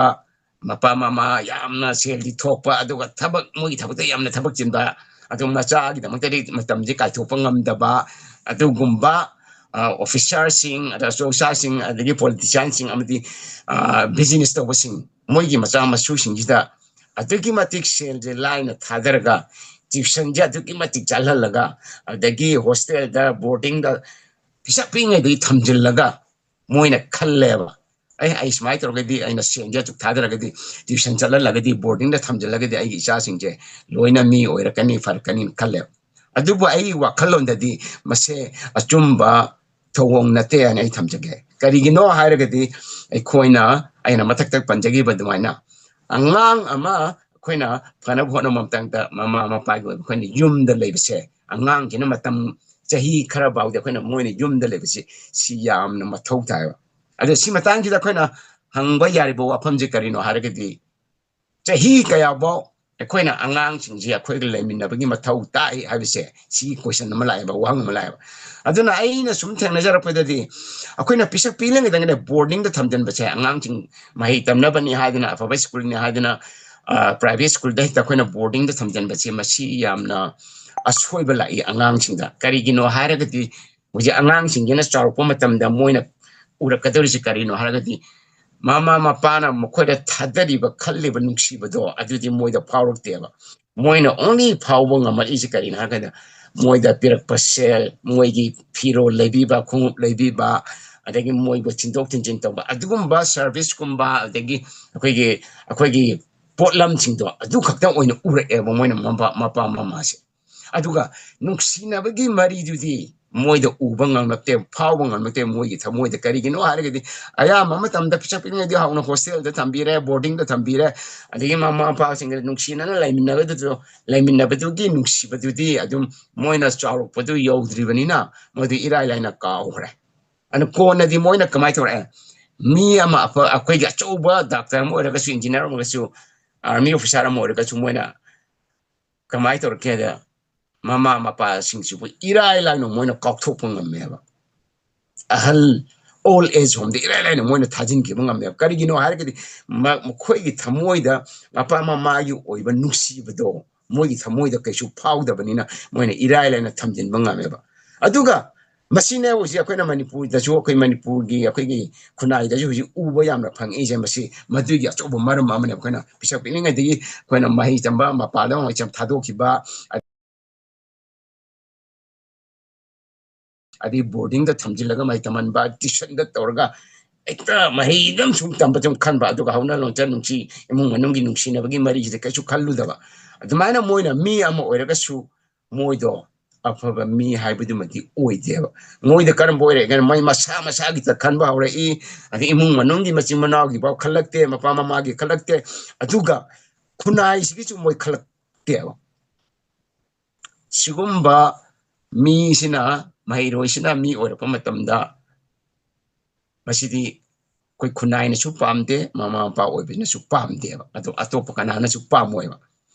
ꯃꯄꯥ ꯃꯃꯥ ꯌꯥꯝꯅ ꯁꯦꯜꯗꯤ ꯊꯣꯛꯄ, ꯑꯗꯨꯒ ꯊꯕꯛ, ꯃꯣꯏꯒꯤ ꯊꯕꯛꯇ ꯌꯥꯝꯅ ꯊꯕꯛ ꯆꯤꯟꯕ, ꯑꯗꯨ ꯃꯆꯥꯒꯤꯗꯃꯛꯇꯗꯤ ꯃꯇꯝꯁꯦ ꯀꯥꯏꯊꯣꯛꯄ ꯉꯝꯗꯕ, ꯑꯗꯨꯒꯨꯝꯕ ꯑꯣꯐꯤꯁꯥꯔꯁꯤꯡ, ꯑꯗ ꯑꯆꯧꯁꯥꯁꯤꯡ, ꯑꯗꯒꯤ ꯄꯣꯂꯤꯇꯤꯁꯤꯌꯥꯟꯁꯤꯡ ꯑꯃꯗꯤ ꯕꯤꯖꯤꯅꯦꯁ ꯇꯧꯕꯁꯤꯡ, ꯃꯣꯏꯒꯤ ꯃꯆꯥ ꯃꯁꯨꯁꯤꯡꯁꯤꯗ ꯑꯗꯨꯛꯀꯤ ꯃꯇꯤꯛ ꯁꯦꯜꯁꯦ ꯂꯥꯏꯅ ꯊꯥꯗꯔꯒ, ꯇ꯭ꯌꯨꯁꯟꯁꯦ ꯑꯗꯨꯛꯀꯤ ꯃꯇꯤꯛ ꯆꯠꯍꯜꯂꯒ, ꯑꯗꯒꯤ ꯍꯣꯁꯇꯦꯜꯗ, ꯕꯣꯔꯗꯤꯡꯗ ꯄꯤꯁꯛ ꯄꯤꯛꯏꯉꯩꯗꯒꯤ ꯊꯝꯖꯤꯜꯂꯒ, ꯃꯣꯏꯅ ꯈꯜꯂꯦꯕ, ꯑꯩ ꯑꯩ ꯁꯨꯃꯥꯏꯅ ꯇꯧꯔꯒꯗꯤ, ꯑꯩꯅ ꯁꯦꯟꯁꯦ ꯑꯁꯨꯛ ꯊꯥꯗꯔꯒꯗꯤ, ꯇ꯭ꯌꯨꯁꯟ ꯆꯠꯍꯜꯂꯒꯗꯤ, ꯕꯣꯔꯗꯤꯡꯗ ꯊꯝꯖꯤꯜꯂꯒꯗꯤ ꯑꯩꯒꯤ ꯏꯆꯥꯁꯤꯡꯁꯦ ꯂꯣꯏꯅ ꯃꯤ ꯑꯣꯏꯔꯛꯀꯅꯤ, ꯐꯔꯛꯀꯅꯤꯅ ꯈꯜꯂꯦꯕ꯫ ꯑꯗꯨꯕꯨ ꯑꯩꯒꯤ ꯋꯥꯈꯜꯂꯣꯟꯗꯗꯤ ꯃꯁꯦ ꯑꯆꯨꯝꯕ ꯊꯧꯑꯣꯡ ꯅꯠꯇꯦ ꯍꯥꯏꯅ ꯑꯩ ꯊꯝꯖꯒꯦ꯫ ꯀꯔꯤꯒꯤꯅꯣ ꯍꯥꯏꯔꯒꯗꯤ, ꯑꯩꯈꯣꯏꯅ, ꯑꯩꯅ ꯃꯊꯛꯇ ꯄꯟꯖꯈꯤꯕ ꯑꯗꯨꯃꯥꯏꯅ, ꯑꯉꯥꯡ ꯑꯃ ꯑꯩꯈꯣꯏꯅ ꯐꯅꯕ ꯍꯣꯠꯅꯕ ꯃꯇꯝꯗ ꯃꯃꯥ ꯃꯄꯥꯒꯤ ꯑꯣꯏꯕ ꯑꯩꯈꯣꯏꯅ ꯌꯨꯝꯗ ꯂꯩꯕꯁꯦ, ꯑꯉꯥꯡꯁꯤꯅ ꯃꯇꯝ ꯆꯍꯤ ꯈꯔ ꯐꯥꯎꯗꯤ ꯑꯩꯈꯣꯏꯅ ꯃꯣꯏꯅ ꯌꯨꯝꯗ ꯂꯩꯕꯁꯤ, ꯁꯤ ꯌꯥꯝꯅ ꯃꯊꯧ ꯇꯥꯏꯕ꯫ ꯑꯗꯣ ꯁꯤ ꯃꯇꯥꯡꯁꯤꯗ ꯑꯩꯈꯣꯏꯅ ꯍꯪꯕ ꯌꯥꯔꯤꯕ ꯋꯥꯐꯝꯁꯦ ꯀꯔꯤꯅꯣ ꯍꯥꯏꯔꯒꯗꯤ, ꯆꯍꯤ ꯀꯌꯥꯐꯥꯎ ꯑꯩꯈꯣꯏꯅ ꯑꯉꯥꯡꯁꯤꯡꯁꯤ ꯑꯩꯈꯣꯏꯒ ꯂꯩꯃꯤꯟꯅꯕꯒꯤ ꯃꯊꯧ ꯇꯥꯏ ꯍꯥꯏꯕꯁꯦ, ꯁꯤꯒꯤ ꯀꯣꯏꯁꯟ ꯑꯃ ꯂꯥꯛꯑꯦꯕ, ꯋꯥꯍꯪ ꯑꯃ ꯂꯥꯛꯑꯦꯕ꯫ ꯑꯗꯨꯅ ꯑꯩꯅ ꯁꯨꯝ ꯊꯦꯡꯅꯖꯔꯛꯄꯗꯗꯤ, ꯑꯩꯈꯣꯏꯅ ꯄꯤꯁꯛ ꯄꯤꯛꯂꯤꯉꯩꯗꯒꯤꯅꯦ ꯕꯣꯔꯗꯤꯡꯗ ꯊꯝꯖꯤꯟꯕꯁꯦ, ꯑꯉꯥꯡꯁꯤꯡ ꯃꯍꯩ ꯇꯝꯅꯕꯅꯤ ꯍꯥꯏꯗꯅ, ꯑꯐꯕ ꯁ꯭ꯀꯨꯜꯅꯤ ꯍꯥꯏꯗꯅ, ꯄ꯭ꯔꯥꯏꯚꯦꯠ ꯁ꯭ꯀꯨꯜꯗ ꯍꯦꯛꯇ ꯑꯩꯈꯣꯏꯅ ꯕꯣꯔꯗꯤꯡꯗ ꯊꯝꯖꯤꯟꯕꯁꯦ, ꯃꯁꯤ ꯌꯥꯝꯅ ꯑꯁꯣꯏꯕ ꯂꯥꯛꯏ ꯑꯉꯥꯡꯁꯤꯡꯗ꯫ ꯀꯔꯤꯒꯤꯅꯣ ꯍꯥꯏꯔꯒꯗꯤ, ꯍꯧꯖꯤꯛ ꯑꯉꯥꯡꯁꯤꯡꯁꯤꯅ ꯆꯥꯎꯔꯛꯄ ꯃꯇꯝꯗ ꯃꯣꯏꯅ ꯎꯔꯛꯀꯗꯧꯔꯤꯁꯤ ꯀꯔꯤꯅꯣ ꯍꯥꯏꯔꯒꯗꯤ, ꯃꯃꯥ ꯃꯄꯥꯅ ꯃꯈꯣꯏꯗ ꯊꯥꯗꯔꯤꯕ, ꯈꯜꯂꯤꯕ ꯅꯨꯡꯁꯤꯕꯗꯣ ꯑꯗꯨꯗꯤ ꯃꯣꯏꯗ ꯐꯥꯎꯔꯛꯇꯦꯕ꯫ ꯃꯣꯏꯅ only ꯐꯥꯎꯕ ꯉꯝꯃꯛꯏꯁꯤ ꯀꯔꯤꯅꯣ ꯍꯥꯏꯔꯀꯥꯟꯗ, ꯃꯣꯏꯗ ꯄꯤꯔꯛꯄ ꯁꯦꯜ, ꯃꯣꯏꯒꯤ ꯐꯤꯔꯣꯜ ꯂꯩꯕꯤꯕ, ꯈꯣꯡꯎꯞ ꯂꯩꯕꯤꯕ, ꯑꯗꯒꯤ ꯃꯣꯏꯕꯨ ꯊꯤꯟꯗꯣꯛ ꯊꯤꯟꯖꯤꯟ ꯇꯧꯕ, ꯑꯗꯨꯒꯨꯝꯕ ꯁꯔꯚꯤꯁꯀꯨꯝꯕ, ꯑꯗꯒꯤ ꯑꯩꯈꯣꯏꯒꯤ, ꯑꯩꯈꯣꯏꯒꯤ ꯄꯣꯠꯂꯝꯁꯤꯡꯗꯣ ꯑꯗꯨ ꯈꯛꯇꯪ ꯑꯣꯏꯅ ꯎꯔꯛꯑꯦꯕ ꯃꯣꯏꯅ, ꯃꯄꯥ, ꯃꯄꯥ ꯃꯃꯥꯁꯦ꯫ ꯑꯗꯨꯒ ꯅꯨꯡꯁꯤꯅꯕꯒꯤ ꯃꯔꯤꯗꯨꯗꯤ ꯃꯣꯏꯗ ꯎꯕ ꯉꯝꯂꯛꯇꯦ, ꯐꯥꯎꯕ ꯉꯝꯂꯛꯇꯦ ꯃꯣꯏꯒꯤ ꯊꯃꯣꯏꯗ꯫ ꯀꯔꯤꯒꯤꯅꯣ ꯍꯥꯏꯔꯒꯗꯤ, ꯑꯌꯥꯝꯕ ꯃꯇꯝꯗ ꯄꯤꯁꯛ ꯄꯤꯛꯂꯤꯉꯩꯗꯒꯤ ꯍꯧꯅ ꯍꯣꯁꯇꯦꯜꯗ ꯊꯝꯕꯤꯔꯦ, ꯕꯣꯔꯗꯤꯡꯗ ꯊꯝꯕꯤꯔꯦ, ꯑꯗꯒꯤ ꯃꯃꯥ ꯃꯄꯥꯁꯤꯡꯒ ꯅꯨꯡꯁꯤꯅꯅ ꯂꯩꯃꯤꯟꯅꯕꯗꯨ, ꯂꯩꯃꯤꯟꯅꯕꯗꯨꯒꯤ ꯅꯨꯡꯁꯤꯕꯗꯨꯗꯤ ꯑꯗꯨꯝ ꯃꯣꯏꯅ ꯆꯥꯎꯔꯛꯄꯗꯨ ꯌꯧꯗ꯭ꯔꯤꯕꯅꯤꯅ, ꯃꯗꯨ ꯏꯔꯥꯏ ꯂꯥꯏꯅ ꯀꯥꯎꯈ꯭ꯔꯦ꯫ ꯑꯗꯨꯅ ꯀꯣꯟꯅꯗꯤ ꯃꯣꯏꯅ ꯀꯃꯥꯏꯅ ꯇꯧꯔꯛꯑꯦ? ꯃꯤ ꯑꯃ, ꯑꯐ-, ꯑꯩꯈꯣꯏꯒꯤ ꯑꯆꯧꯕ ꯗꯥꯛꯇꯔ ꯑꯃ ꯑꯣꯏꯔꯒꯁꯨ, ꯏꯟꯖꯤꯅꯤꯌꯥꯔ ꯑꯃ ꯑꯣꯏꯔꯒꯁꯨ, ꯑꯥꯔꯃꯤ ꯑꯣꯐꯤꯁꯥꯔ ꯑꯃ ꯑꯣꯏꯔꯒꯁꯨ, ꯃꯣꯏꯅ ꯀꯃꯥꯏꯅ ꯇꯧꯔꯛꯀꯦꯗ, ꯃꯃꯥ ꯃꯄꯥꯁꯤꯡꯁꯤꯕꯨ ꯏꯔꯥꯏ ꯂꯥꯏꯅ ꯃꯣꯏꯅ ꯀꯥꯎꯊꯣꯛꯄ ꯉꯝꯃꯦꯕ꯫ ꯑꯍꯜ old age homeꯗ ꯏꯔꯥꯏ ꯂꯥꯏꯅ ꯃꯣꯏꯅ ꯊꯥꯖꯤꯟꯈꯤꯕ ꯉꯝꯃꯦꯕ꯫ ꯀꯔꯤꯒꯤꯅꯣ ꯍꯥꯏꯔꯒꯗꯤ ꯃ-, ꯃꯈꯣꯏꯒꯤ ꯊꯃꯣꯏꯗ ꯃꯄꯥ ꯃꯃꯥꯒꯤ ꯑꯣꯏꯕ ꯅꯨꯡꯁꯤꯕꯗꯣ ꯃꯣꯏꯒꯤ ꯊꯃꯣꯏꯗ ꯀꯩꯁꯨ ꯐꯥꯎꯗꯕꯅꯤꯅ ꯃꯣꯏꯅ ꯏꯔꯥꯏ ꯂꯥꯏꯅ ꯊꯝꯖꯤꯟꯕ ꯉꯝꯃꯦꯕ꯫ ꯑꯗꯨꯒ ꯃꯁꯤꯅꯦ ꯍꯧꯖꯤꯛ ꯑꯩꯈꯣꯏꯅ ꯃꯅꯤꯄꯨꯔꯗꯁꯨ, ꯑꯩꯈꯣꯏ ꯃꯅꯤꯄꯨꯔꯒꯤ, ꯑꯩꯈꯣꯏꯒꯤ ꯈꯨꯟꯅꯥꯏꯗꯁꯨ ꯍꯧꯖꯤꯛ ꯎꯕ ꯌꯥꯝꯅ ꯐꯪꯉꯛꯏꯁꯦ꯫ ꯃꯁꯤ ꯃꯗꯨꯒꯤ ꯑꯆꯧꯕ ꯃꯔꯝ ꯑꯃꯅꯦ꯫ ꯑꯩꯈꯣꯏꯅ ꯄꯤꯁꯛ ꯄꯤꯛꯂꯤꯉꯩꯗꯒꯤ ꯑꯩꯈꯣꯏꯅ ꯃꯍꯩ ꯇꯝꯕ, ꯃꯄꯥꯟꯗ ꯃꯍꯩ ꯇꯝ ꯊꯥꯗꯣꯛꯈꯤꯕ, ꯑꯗꯩ ꯕꯣꯔꯗꯤꯡꯗ ꯊꯝꯖꯤꯜꯂꯒ ꯃꯍꯩ ꯇꯝꯍꯟꯕ, ꯇ꯭ꯌꯨꯁꯟꯗ ꯇꯧꯔꯒ ꯍꯦꯛꯇ ꯃꯍꯩꯗ ꯁꯨꯝ ꯇꯝꯕ ꯁꯨꯝ ꯈꯟꯕ, ꯑꯗꯨꯒ ꯍꯧꯅ ꯂꯣꯟꯆꯠ ꯅꯨꯡꯁꯤ, ꯏꯃꯨꯡ ꯃꯅꯨꯡꯒꯤ ꯅꯨꯡꯁꯤꯅꯕꯒꯤ ꯃꯔꯤꯁꯤꯗ ꯀꯩꯁꯨ ꯈꯜꯂꯨꯗꯕ꯫ ꯑꯗꯨꯃꯥꯏꯅ ꯃꯣꯏꯅ ꯃꯤ ꯑꯃ ꯑꯣꯏꯔꯒꯁꯨ ꯃꯣꯏꯗꯣ ꯑꯐꯕ ꯃꯤ ꯍꯥꯏꯕꯗꯨꯃꯗꯤ ꯑꯣꯏꯗꯦꯕ꯫ ꯃꯣꯏꯗ ꯀꯔꯝꯕ ꯑꯣꯏꯔꯛꯑꯦ? ꯃꯣꯏ ꯃꯁꯥ ꯃꯁꯥꯒꯤꯇ ꯈꯟꯕ ꯍꯧꯔꯛꯏ, ꯑꯗꯩ ꯏꯃꯨꯡ ꯃꯅꯨꯡꯒꯤ ꯃꯆꯤꯟ ꯃꯅꯥꯎꯒꯤ ꯐꯥꯎ ꯈꯜꯂꯛꯇꯦ, ꯃꯄꯥ ꯃꯃꯥꯒꯤ ꯈꯜꯂꯛꯇꯦ꯫ ꯑꯗꯨꯒ ꯈꯨꯟꯅꯥꯏꯁꯤꯒꯤꯁꯨ ꯃꯣꯏ ꯈꯜꯂꯛꯇꯦꯕ꯫ ꯁꯤꯒꯨꯝꯕ ꯃꯤꯁꯤꯅ, ꯃꯍꯩꯔꯣꯏꯁꯤꯅ ꯃꯤ ꯑꯣꯏꯔꯛꯄ ꯃꯇꯝꯗ ꯃꯁꯤꯗꯤ ꯑꯩꯈꯣꯏ ꯈꯨꯟꯅꯥꯏꯅꯁꯨ ꯄꯥꯝꯗꯦ, ꯃꯃꯥ ꯃꯄꯥ ꯑꯣꯏꯕꯅꯁꯨ ꯄꯥꯝꯗꯦꯕ, ꯑꯗꯣ ꯑꯇꯣꯞꯄ ꯀꯅꯥꯅꯁꯨ ꯄꯥꯝꯃꯣꯏꯕ꯫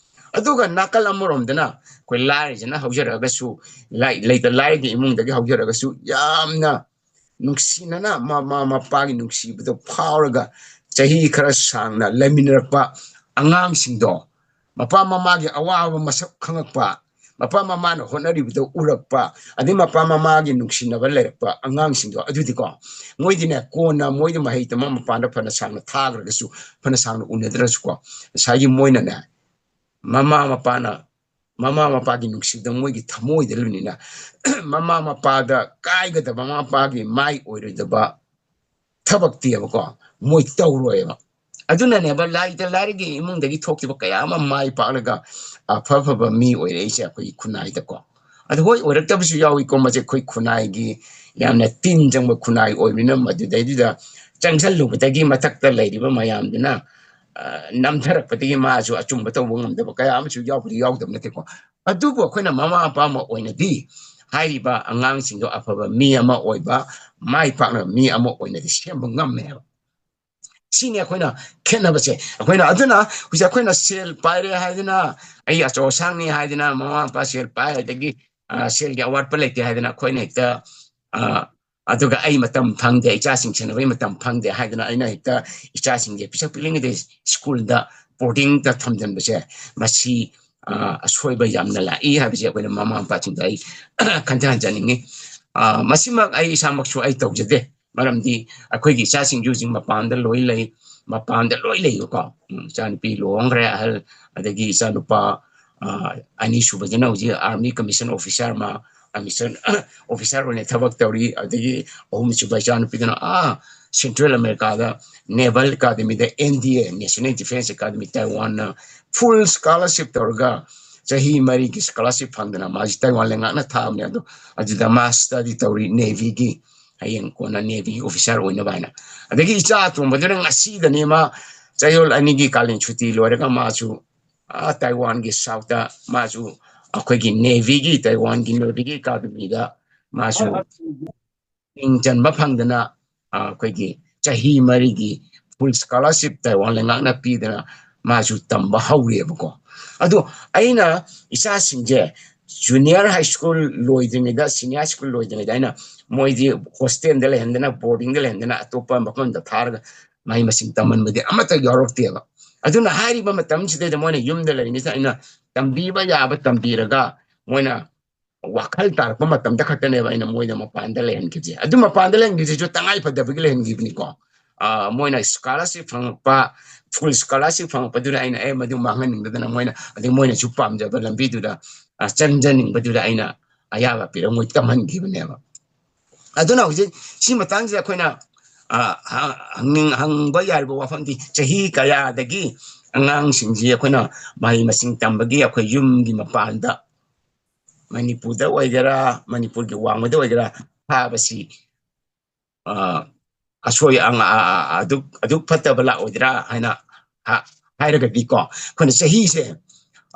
ꯑꯗꯨꯒ ꯅꯥꯀꯜ ꯑꯃꯔꯣꯝꯗꯅ ꯑꯩꯈꯣꯏ ꯂꯥꯏꯔꯤꯁꯤꯅ ꯍꯧꯖꯔꯛꯑꯒꯁꯨ, ꯂꯥꯏ-, ꯂꯩꯇ ꯂꯥꯏꯔꯒꯤ ꯏꯃꯨꯡꯗꯒꯤ ꯍꯧꯖꯔꯒꯁꯨ ꯌꯥꯝꯅ ꯅꯨꯡꯁꯤꯅꯅ ꯃꯃꯥ ꯃꯄꯥꯒꯤ ꯅꯨꯡꯁꯤꯕꯗꯣ ꯐꯥꯎꯔꯒ ꯆꯍꯤ ꯈꯔ ꯁꯥꯡꯅ ꯂꯩꯃꯤꯟꯅꯔꯛꯄ ꯑꯉꯥꯡꯁꯤꯡꯗꯣ, ꯃꯄꯥ ꯃꯃꯥꯒꯤ ꯑꯋꯥꯕ ꯃꯁꯛ ꯈꯪꯉꯛꯄ, ꯃꯄꯥ ꯃꯃꯥꯅ ꯍꯣꯠꯅꯔꯤꯕꯗꯣ ꯎꯔꯛꯄ, ꯑꯗꯩ ꯃꯄꯥ ꯃꯃꯥꯒꯤ ꯅꯨꯡꯁꯤꯅꯕ ꯂꯩꯔꯛꯄ ꯑꯉꯥꯡꯁꯤꯡꯗꯣ, ꯑꯗꯨꯗꯤꯀꯣ, ꯃꯣꯏꯗꯤꯅꯦ, ꯀꯣꯟꯅ ꯃꯣꯏꯗꯤ ꯃꯍꯩ ꯇꯝꯕ ꯃꯄꯥꯟꯗ ꯐꯅ ꯁꯥꯡꯅ ꯊꯥꯈ꯭ꯔꯒꯁꯨ, ꯐꯅ ꯁꯥꯡꯅ ꯎꯅꯗ꯭ꯔꯁꯨꯀꯣ, ꯉꯁꯥꯏꯒꯤ ꯃꯣꯏꯅꯅꯦ, ꯃꯃꯥ ꯃꯄꯥꯅ, ꯃꯃꯥ ꯃꯄꯥꯒꯤ ꯅꯨꯡꯁꯤꯕꯗ ꯃꯣꯏꯒꯤ ꯊꯃꯣꯏꯗ ꯂꯩꯕꯅꯤꯅ, ꯃꯃꯥ ꯃꯄꯥꯗ ꯀꯥꯏꯒꯗꯕ, ꯃꯃꯥ ꯃꯄꯥꯒꯤ ꯃꯥꯏ ꯑꯣꯏꯔꯣꯏꯗꯕ ꯊꯕꯛꯇꯤꯕꯀꯣ, ꯃꯣꯏ ꯇꯧꯔꯣꯏꯕ꯫ ꯑꯗꯨꯅꯅꯦꯕ, ꯂꯥꯏꯇ ꯂꯥꯏꯔꯒꯤ ꯏꯃꯨꯡꯗꯒꯤ ꯊꯣꯛꯈꯤꯕ ꯀꯌꯥ ꯑꯃ ꯃꯥꯏ ꯄꯥꯛꯂꯒ ꯑꯐ ꯑꯐꯕ ꯃꯤ ꯑꯣꯏꯔꯛꯏꯁꯦ ꯑꯩꯈꯣꯏꯒꯤ ꯈꯨꯟꯅꯥꯏꯗꯀꯣ꯫ ꯑꯗꯨ ꯍꯣꯏ, ꯑꯣꯏꯔꯛꯇꯕꯁꯨ ꯌꯥꯎꯏꯀꯣ, ꯃꯁꯦ ꯑꯩꯈꯣꯏ ꯈꯨꯟꯅꯥꯏꯒꯤ ꯌꯥꯝꯅ ꯇꯤꯟ ꯆꯪꯕ ꯈꯨꯟꯅꯥꯏ ꯑꯣꯏꯕꯅꯤꯅ, ꯃꯗꯨꯗꯩꯗꯨꯗ ꯆꯪꯁꯜꯂꯨꯕꯗꯒꯤ ꯃꯊꯛꯇ ꯂꯩꯔꯤꯕ ꯃꯌꯥꯝꯗꯨꯅ, ꯑ, ꯅꯝꯊꯔꯛꯄꯗꯒꯤ ꯃꯥꯁꯨ ꯑꯆꯨꯝꯕ ꯇꯧꯕ ꯉꯝꯗꯕ ꯀꯌꯥ ꯑꯃꯁꯨ ꯌꯥꯎꯕꯗꯤ ꯌꯥꯎꯗꯕ ꯅꯠꯇꯦꯀꯣ꯫ ꯑꯗꯨꯕꯨ ꯑꯩꯈꯣꯏꯅ ꯃꯃꯥ ꯃꯄꯥ ꯑꯃ ꯑꯣꯏꯅꯗꯤ ꯍꯥꯏꯔꯤꯕ ꯑꯉꯥꯡꯁꯤꯡꯗꯣ ꯑꯐꯕ ꯃꯤ ꯑꯃ ꯑꯣꯏꯕ, ꯃꯥꯏ ꯄꯥꯛꯅꯕ ꯃꯤ ꯑꯃ ꯑꯣꯏꯅꯗꯤ ꯁꯦꯝꯕ ꯉꯝꯃꯦꯕ꯫ ꯁꯤꯅꯤ ꯑꯩꯈꯣꯏꯅ ꯈꯦꯠꯅꯕꯁꯦ꯫ ꯑꯩꯈꯣꯏꯅ ꯑꯗꯨꯅ ꯍꯧꯖꯤꯛ ꯑꯩꯈꯣꯏꯅ ꯁꯦꯜ ꯄꯥꯏꯔꯦ ꯍꯥꯏꯗꯅ, ꯑꯩ ꯑꯆꯧ ꯑꯁꯥꯡꯅꯤ ꯍꯥꯏꯗꯅ, ꯃꯃꯥ ꯃꯄꯥ ꯁꯦꯜ ꯄꯥꯏ, ꯑꯗꯒꯤ, ꯑ, ꯁꯦꯜꯒꯤ ꯑꯋꯥꯠꯄ ꯂꯩꯇꯦ ꯍꯥꯏꯗꯅ ꯑꯩꯈꯣꯏꯅ ꯍꯦꯛꯇ, ꯑ, ꯑꯗꯨꯒ ꯑꯩ ꯃꯇꯝ ꯐꯪꯗꯦ, ꯏꯆꯥꯁꯤꯡ ꯁꯦꯟꯅꯕꯒꯤ ꯃꯇꯝ ꯐꯪꯗꯦ ꯍꯥꯏꯗꯅ ꯑꯩꯅ ꯍꯦꯛꯇ ꯏꯆꯥꯁꯤꯡꯁꯦ ꯄꯤꯁꯛ ꯄꯤꯛꯂꯤꯉꯩꯗꯩ ꯁ꯭ꯀꯨꯜꯗ ꯕꯣꯔꯗꯤꯡꯗ ꯊꯝꯖꯤꯟꯕꯁꯦ, ꯃꯁꯤ, ꯑ, ꯑꯁꯣꯏꯕ ꯌꯥꯝꯅ ꯂꯥꯛꯏ ꯍꯥꯏꯕꯁꯦ ꯑꯩꯈꯣꯏꯅ ꯃꯃꯥ ꯃꯄꯥꯁꯤꯡꯗ ꯑꯩ ꯈꯟꯊꯍꯟꯖꯅꯤꯡꯉꯤ꯫ ꯑ, ꯃꯁꯤꯃꯛ ꯑꯩ ꯏꯁꯥꯃꯛꯁꯨ ꯑꯩ ꯇꯧꯖꯗꯦ, ꯃꯔꯝꯗꯤ ꯑꯩꯈꯣꯏꯒꯤ ꯏꯆꯥꯁꯤꯡꯁꯨ ꯍꯧꯖꯤꯛ ꯃꯄꯥꯟꯗ ꯂꯣꯏ ꯂꯩ, ꯃꯄꯥꯟꯗ ꯂꯣꯏ ꯂꯩꯕꯀꯣ꯫ ꯎꯝ, ꯏꯆꯥꯅꯨꯄꯤ ꯂꯨꯍꯣꯡꯈ꯭ꯔꯦ ꯑꯍꯜ, ꯑꯗꯒꯤ ꯏꯆꯥꯅꯨꯄꯥ, ꯑ, ꯑꯅꯤꯁꯨꯕꯗꯨꯅ ꯍꯧꯖꯤꯛ army commission officer ꯑꯃ, commission officer ꯑꯣꯏꯅ ꯊꯕꯛ ꯇꯧꯔꯤ, ꯑꯗꯒꯤ ꯑꯍꯨꯝꯁꯨꯕ ꯏꯆꯥꯅꯨꯄꯤꯗꯨꯅ, ꯑꯥ, Central Americaꯗ Naval Academyꯗ N D A, National Defense Academy, Taiwanꯅ full scholarship ꯇꯧꯔꯒ ꯆꯍꯤ ꯃꯔꯤꯒꯤ scholarship ꯐꯪꯗꯅ ꯃꯥꯁꯤ ꯇꯥꯏꯋꯥꯟ ꯂꯩꯉꯥꯛꯅ ꯊꯥꯕꯅꯦ꯫ ꯑꯗꯣ ꯑꯗꯨꯗ ꯃꯥ study ꯇꯧꯔꯤ Navyꯒꯤ, ꯍꯌꯦꯡ ꯀꯣꯟꯅ Navyꯒꯤ officer ꯑꯣꯏꯅꯕ ꯍꯥꯏꯅ꯫ ꯑꯗꯒꯤ ꯏꯆꯥ ꯑꯇꯣꯝꯕꯗꯨꯅ ꯉꯁꯤꯗꯅꯦ ꯃꯥ ꯆꯌꯣꯜ ꯑꯅꯤꯒꯤ ꯀꯥꯂꯦꯟ ꯁꯨꯇꯤ ꯂꯣꯏꯔꯒ ꯃꯥꯁꯨ, ꯑꯥ, ꯇꯥꯏꯋꯥꯟꯒꯤ Southꯇ ꯃꯥꯁꯨ ꯑꯩꯈꯣꯏꯒꯤ Navyꯒꯤ, ꯇꯥꯏꯋꯥꯟꯒꯤ Navyꯒꯤ Academyꯗ ꯃꯥꯁꯨ ꯃꯤꯡ ꯆꯟꯕ ꯐꯪꯗꯅ, ꯑ, ꯑꯩꯈꯣꯏꯒꯤ ꯆꯍꯤ ꯃꯔꯤꯒꯤ full scholarship ꯇꯥꯏꯋꯥꯟ ꯂꯩꯉꯥꯛꯅ ꯄꯤꯗꯅ ꯃꯥꯁꯨ ꯇꯝꯕ ꯍꯧꯔꯦꯕꯀꯣ꯫ ꯑꯗꯣ ꯑꯩꯅ ꯏꯆꯥꯁꯤꯡꯁꯦ junior high school ꯂꯣꯏꯗ꯭ꯔꯤꯉꯩꯗ, senior high school ꯂꯣꯏꯗ꯭ꯔꯤꯉꯩꯗ ꯑꯩꯅ ꯃꯣꯏꯗꯤ hostelꯗ ꯂꯩꯍꯟꯗꯅ, boardingꯗ ꯂꯩꯍꯟꯗꯅ, ꯑꯇꯣꯞꯄ ꯃꯐꯝꯗ ꯊꯥꯔꯒ ꯃꯍꯩ ꯃꯁꯤꯡ ꯇꯝꯍꯟꯕꯗꯤ ꯑꯃꯠꯇ ꯌꯥꯎꯔꯛꯇꯦꯕ꯫ ꯑꯗꯨꯅ ꯍꯥꯏꯔꯤꯕ ꯃꯇꯝꯁꯤꯗꯩꯗ ꯃꯣꯏꯅ ꯌꯨꯝꯗ ꯂꯩꯔꯤꯉꯩꯗ ꯑꯩꯅ ꯇꯝꯕꯤꯕ ꯌꯥꯕ ꯇꯝꯕꯤꯔꯒ, ꯃꯣꯏꯅ ꯋꯥꯈꯜ ꯇꯥꯔꯛꯄ ꯃꯇꯝꯗ ꯈꯛꯇꯅꯦꯕ ꯑꯩꯅ ꯃꯣꯏꯗ ꯃꯄꯥꯟꯗ ꯂꯩꯍꯟꯈꯤꯕꯁꯦ꯫ ꯑꯗꯨ ꯃꯄꯥꯟꯗ ꯂꯩꯍꯟꯈꯤꯕꯁꯤꯁꯨ ꯇꯉꯥꯏ ꯐꯗꯕꯒꯤ ꯂꯩꯍꯟꯈꯤꯕꯅꯤꯀꯣ꯫ ꯑ, ꯃꯣꯏꯅ scholarship ꯐꯪꯉꯛꯄ, full scholarship ꯐꯪꯉꯛꯄꯗꯨꯅ ꯑꯩꯅ, "ꯑꯦ, ꯃꯗꯨ ꯃꯥꯡꯍꯟꯅꯤꯡꯗꯗꯅ ꯃꯣꯏꯅ, ꯑꯗꯩ ꯃꯣꯏꯅꯁꯨ ꯄꯥꯝꯖꯕ ꯂꯝꯕꯤꯗꯨꯗ, ꯑ, ꯆꯪꯖꯅꯤꯡꯕꯗꯨꯗ ꯑꯩꯅ ꯑꯌꯥꯕ ꯄꯤꯔꯒ ꯃꯣꯏ ꯇꯝꯍꯟꯈꯤꯕꯅꯦꯕ"꯫ ꯑꯗꯨꯅ ꯍꯧꯖꯤꯛ ꯁꯤ ꯃꯇꯥꯡꯁꯤꯗ ꯑꯩꯈꯣꯏꯅ, ꯑ, ꯍ-, ꯍꯪꯅꯤꯡ-, ꯍꯪꯕ ꯌꯥꯔꯤꯕ ꯋꯥꯐꯝꯗꯤ, ꯆꯍꯤ ꯀꯌꯥꯗꯒꯤ ꯑꯉꯥꯡꯁꯤꯡꯁꯤ ꯑꯩꯈꯣꯏꯅ ꯃꯍꯩ ꯃꯁꯤꯡ ꯇꯝꯕꯒꯤ ꯑꯩꯈꯣꯏ ꯌꯨꯝꯒꯤ ꯃꯄꯥꯟꯗ, ꯃꯅꯤꯄꯨꯔꯗ ꯑꯣꯏꯒꯦꯔꯥ, ꯃꯅꯤꯄꯨꯔꯒꯤ ꯋꯥꯡꯃꯗ ꯑꯣꯏꯒꯦꯔꯥ, ꯊꯥꯕꯁꯤ, ꯑ, ꯑꯁꯣꯏ ꯑꯉꯥ-, ꯑ, ꯑ, ꯑꯗꯨꯛ, ꯑꯗꯨꯛ ꯐꯠꯇꯕ ꯂꯥꯛꯑꯣꯏꯗ꯭ꯔꯥ ꯍꯥꯏꯅ ꯍ-, ꯍꯥꯏꯔꯒꯗꯤꯀꯣ, ꯑꯩꯈꯣꯏꯅ ꯆꯍꯤꯁꯦ,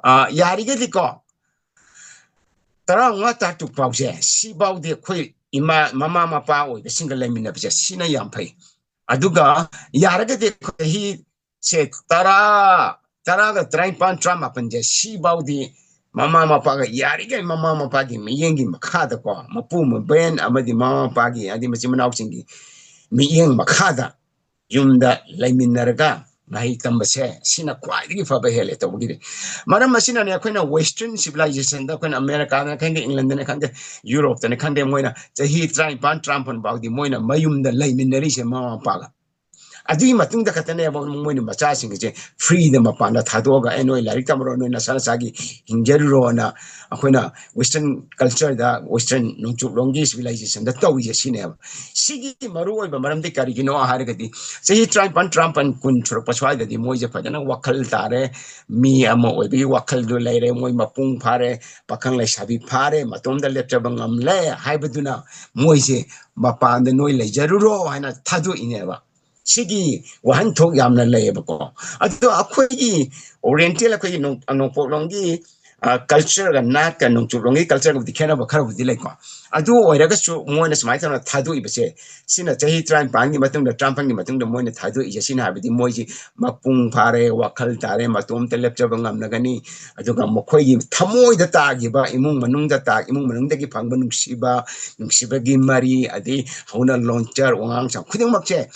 ꯑ, ꯌꯥꯔꯤꯒꯗꯤꯀꯣ, ꯇꯔꯥꯃꯉꯥ, ꯇꯔꯥꯇꯔꯨꯛ ꯐꯥꯎꯁꯦ, ꯁꯤꯐꯥꯎꯗꯤ ꯑꯩꯈꯣꯏ ꯏꯃꯥ, ꯃꯃꯥ ꯃꯄꯥ ꯑꯣꯏꯕꯁꯤꯡꯒ ꯂꯩꯃꯤꯟꯅꯕꯁꯦ, ꯁꯤꯅ ꯌꯥꯝ ꯐꯩ꯫ ꯑꯗꯨꯒ ꯌꯥꯔꯒꯗꯤ ꯑꯩꯈꯣꯏ ꯆꯍꯤꯁꯦ ꯇꯔꯥ, ꯇꯔꯥꯒ ꯇꯔꯥꯅꯤꯄꯥꯟ, ꯇꯔꯥꯃꯥꯄꯟꯁꯦ, ꯁꯤꯐꯥꯎꯗꯤ ꯃꯃꯥ ꯃꯄꯥꯒ ꯌꯥꯔꯤꯈꯩ ꯃꯃꯥ ꯃꯄꯥꯒꯤ ꯃꯤꯠꯌꯦꯡꯒꯤ ꯃꯈꯥꯗꯀꯣ, ꯃꯄꯨ ꯃꯕꯦꯟ ꯑꯃꯗꯤ ꯃꯃꯥ ꯃꯄꯥꯒꯤ, ꯍꯥꯏꯗꯤ ꯃꯆꯤꯟ ꯃꯅꯥꯎꯁꯤꯡꯒꯤ ꯃꯤꯠꯌꯦꯡ ꯃꯈꯥꯗ ꯌꯨꯝꯗ ꯂꯩꯃꯤꯟꯅꯔꯒ ꯃꯍꯩ ꯇꯝꯕꯁꯦ, ꯁꯤꯅ ꯈ꯭ꯋꯥꯏꯗꯒꯤ ꯐꯕ ꯍꯦꯜꯂꯦ ꯇꯧꯕꯒꯤꯗꯤ꯫ ꯃꯔꯝ ꯑꯁꯤꯅꯅꯦ, ꯑꯩꯈꯣꯏꯅ Western civilizationꯗ, ꯑꯩꯈꯣꯏꯅ ꯑꯃꯦꯔꯤꯀꯥꯗꯅ ꯈꯪꯗꯦ, ꯏꯪꯂꯦꯟꯗꯅ ꯈꯪꯗꯦ, ꯌꯨꯔꯣꯞꯇꯅ ꯈꯪꯗꯦ, ꯃꯣꯏꯅ ꯆꯍꯤ ꯇꯔꯥꯅꯤꯄꯥꯟ, ꯇꯔꯥꯃꯥꯄꯟ ꯐꯥꯎꯗꯤ ꯃꯣꯏꯅ ꯃꯌꯨꯝꯗ ꯂꯩꯃꯤꯟꯅꯔꯤꯁꯦ ꯃꯃꯥ ꯃꯄꯥꯒ꯫ ꯑꯗꯨꯒꯤ ꯃꯇꯨꯡꯗ ꯈꯛꯇꯅꯦꯕ ꯃꯣꯏꯅ ꯃꯆꯥꯁꯤꯡꯁꯦ freeꯗ ꯃꯄꯥꯟꯗ ꯊꯥꯗꯣꯛꯑꯒ, "ꯑꯦ, ꯅꯣꯏ ꯂꯥꯏꯔꯤꯛ ꯇꯝꯃꯔꯣ, ꯅꯣꯏ ꯅꯁꯥ ꯅꯁꯥꯒꯤ ꯍꯤꯡꯖꯔꯨꯔꯣꯅ" ꯑꯩꯈꯣꯏꯅ Western cultureꯗ, Western ꯅꯣꯡꯆꯨꯞꯂꯣꯝꯒꯤ civilizationꯗ ꯇꯧꯔꯤꯁꯦ ꯁꯤꯅꯦꯕ꯫ ꯁꯤꯒꯤ ꯃꯔꯨꯑꯣꯏꯕ ꯃꯔꯝꯗꯤ ꯀꯔꯤꯒꯤꯅꯣ ꯍꯥꯏꯔꯒꯗꯤ, ꯆꯍꯤ ꯇꯔꯥꯅꯤꯄꯥꯟ, ꯇꯔꯥꯃꯥꯄꯟ, ꯀꯨꯟ ꯁꯨꯔꯛꯄ ꯁ꯭ꯋꯥꯏꯗꯗꯤ ꯃꯣꯏꯁꯦ ꯐꯖꯅ ꯋꯥꯈꯜ ꯇꯥꯔꯦ, ꯃꯤ ꯑꯃ ꯑꯣꯏꯕꯒꯤ ꯋꯥꯈꯜꯗꯨ ꯂꯩꯔꯦ, ꯃꯣꯏ ꯃꯄꯨꯡ ꯐꯥꯔꯦ, ꯄꯥꯈꯪ ꯂꯩꯁꯥꯕꯤ ꯐꯥꯔꯦ, ꯃꯇꯣꯝꯗ ꯂꯦꯞꯆꯕ ꯉꯝꯂꯦ ꯍꯥꯏꯕꯗꯨꯅ ꯃꯣꯏꯁꯦ ꯃꯄꯥꯟꯗ "ꯅꯣꯏ ꯂꯩꯖꯔꯨꯔꯣ" ꯍꯥꯏꯅ ꯊꯥꯗꯣꯛꯏꯅꯦꯕ꯫ ꯁꯤꯒꯤ ꯋꯥꯍꯟꯊꯣꯛ ꯌꯥꯝꯅ ꯂꯩꯌꯦꯕꯀꯣ꯫ ꯑꯗꯣ ꯑꯩꯈꯣꯏꯒꯤ Oriental, ꯑꯩꯈꯣꯏꯒꯤ ꯅꯣꯡ-, ꯅꯣꯡꯄꯣꯛꯂꯣꯝꯒꯤ, ꯑ, cultureꯒ ꯅꯥꯠꯀ ꯅꯣꯡꯆꯨꯞꯂꯣꯝꯒꯤ cultureꯒꯕꯨꯗꯤ ꯈꯦꯠꯅꯕ ꯈꯔꯕꯨꯗꯤ ꯂꯩꯀꯣ꯫ ꯑꯗꯨ ꯑꯣꯏꯔꯒꯁꯨ ꯃꯣꯏꯅ ꯁꯨꯃꯥꯏꯅ ꯇꯧꯅ ꯊꯥꯗꯣꯛꯏꯕꯁꯦ, ꯁꯤꯅ ꯆꯍꯤ ꯇꯔꯥꯅꯤꯄꯥꯟꯒꯤ ꯃꯇꯨꯡꯗ, ꯇꯔꯥꯃꯥꯄꯟꯒꯤ ꯃꯇꯨꯡꯗ ꯃꯣꯏꯅ ꯊꯥꯗꯣꯛꯏꯁꯦ, ꯁꯤꯅ ꯍꯥꯏꯕꯗꯤ ꯃꯣꯏꯁꯤ ꯃꯄꯨꯡ ꯐꯥꯔꯦ, ꯋꯥꯈꯜ ꯇꯥꯔꯦ, ꯃꯇꯣꯝꯇ ꯂꯦꯞꯆꯕ ꯉꯝꯂꯒꯅꯤ꯫ ꯑꯗꯨꯒ ꯃꯈꯣꯏꯒꯤ ꯊꯃꯣꯏꯗ ꯇꯥꯈꯤꯕ, ꯏꯃꯨꯡ ꯃꯅꯨꯡꯗ ꯇꯥ-, ꯏꯃꯨꯡ ꯃꯅꯨꯡꯗꯒꯤ ꯐꯪꯕ ꯅꯨꯡꯁꯤꯕ, ꯅꯨꯡꯁꯤꯕꯒꯤ ꯃꯔꯤ, ꯑꯗꯩ ꯍꯧꯅ ꯂꯣꯟꯆꯔ, ꯋꯥꯉꯥꯡ ꯁꯉꯥꯡ ꯈꯨꯗꯤꯡꯃꯛꯁꯦ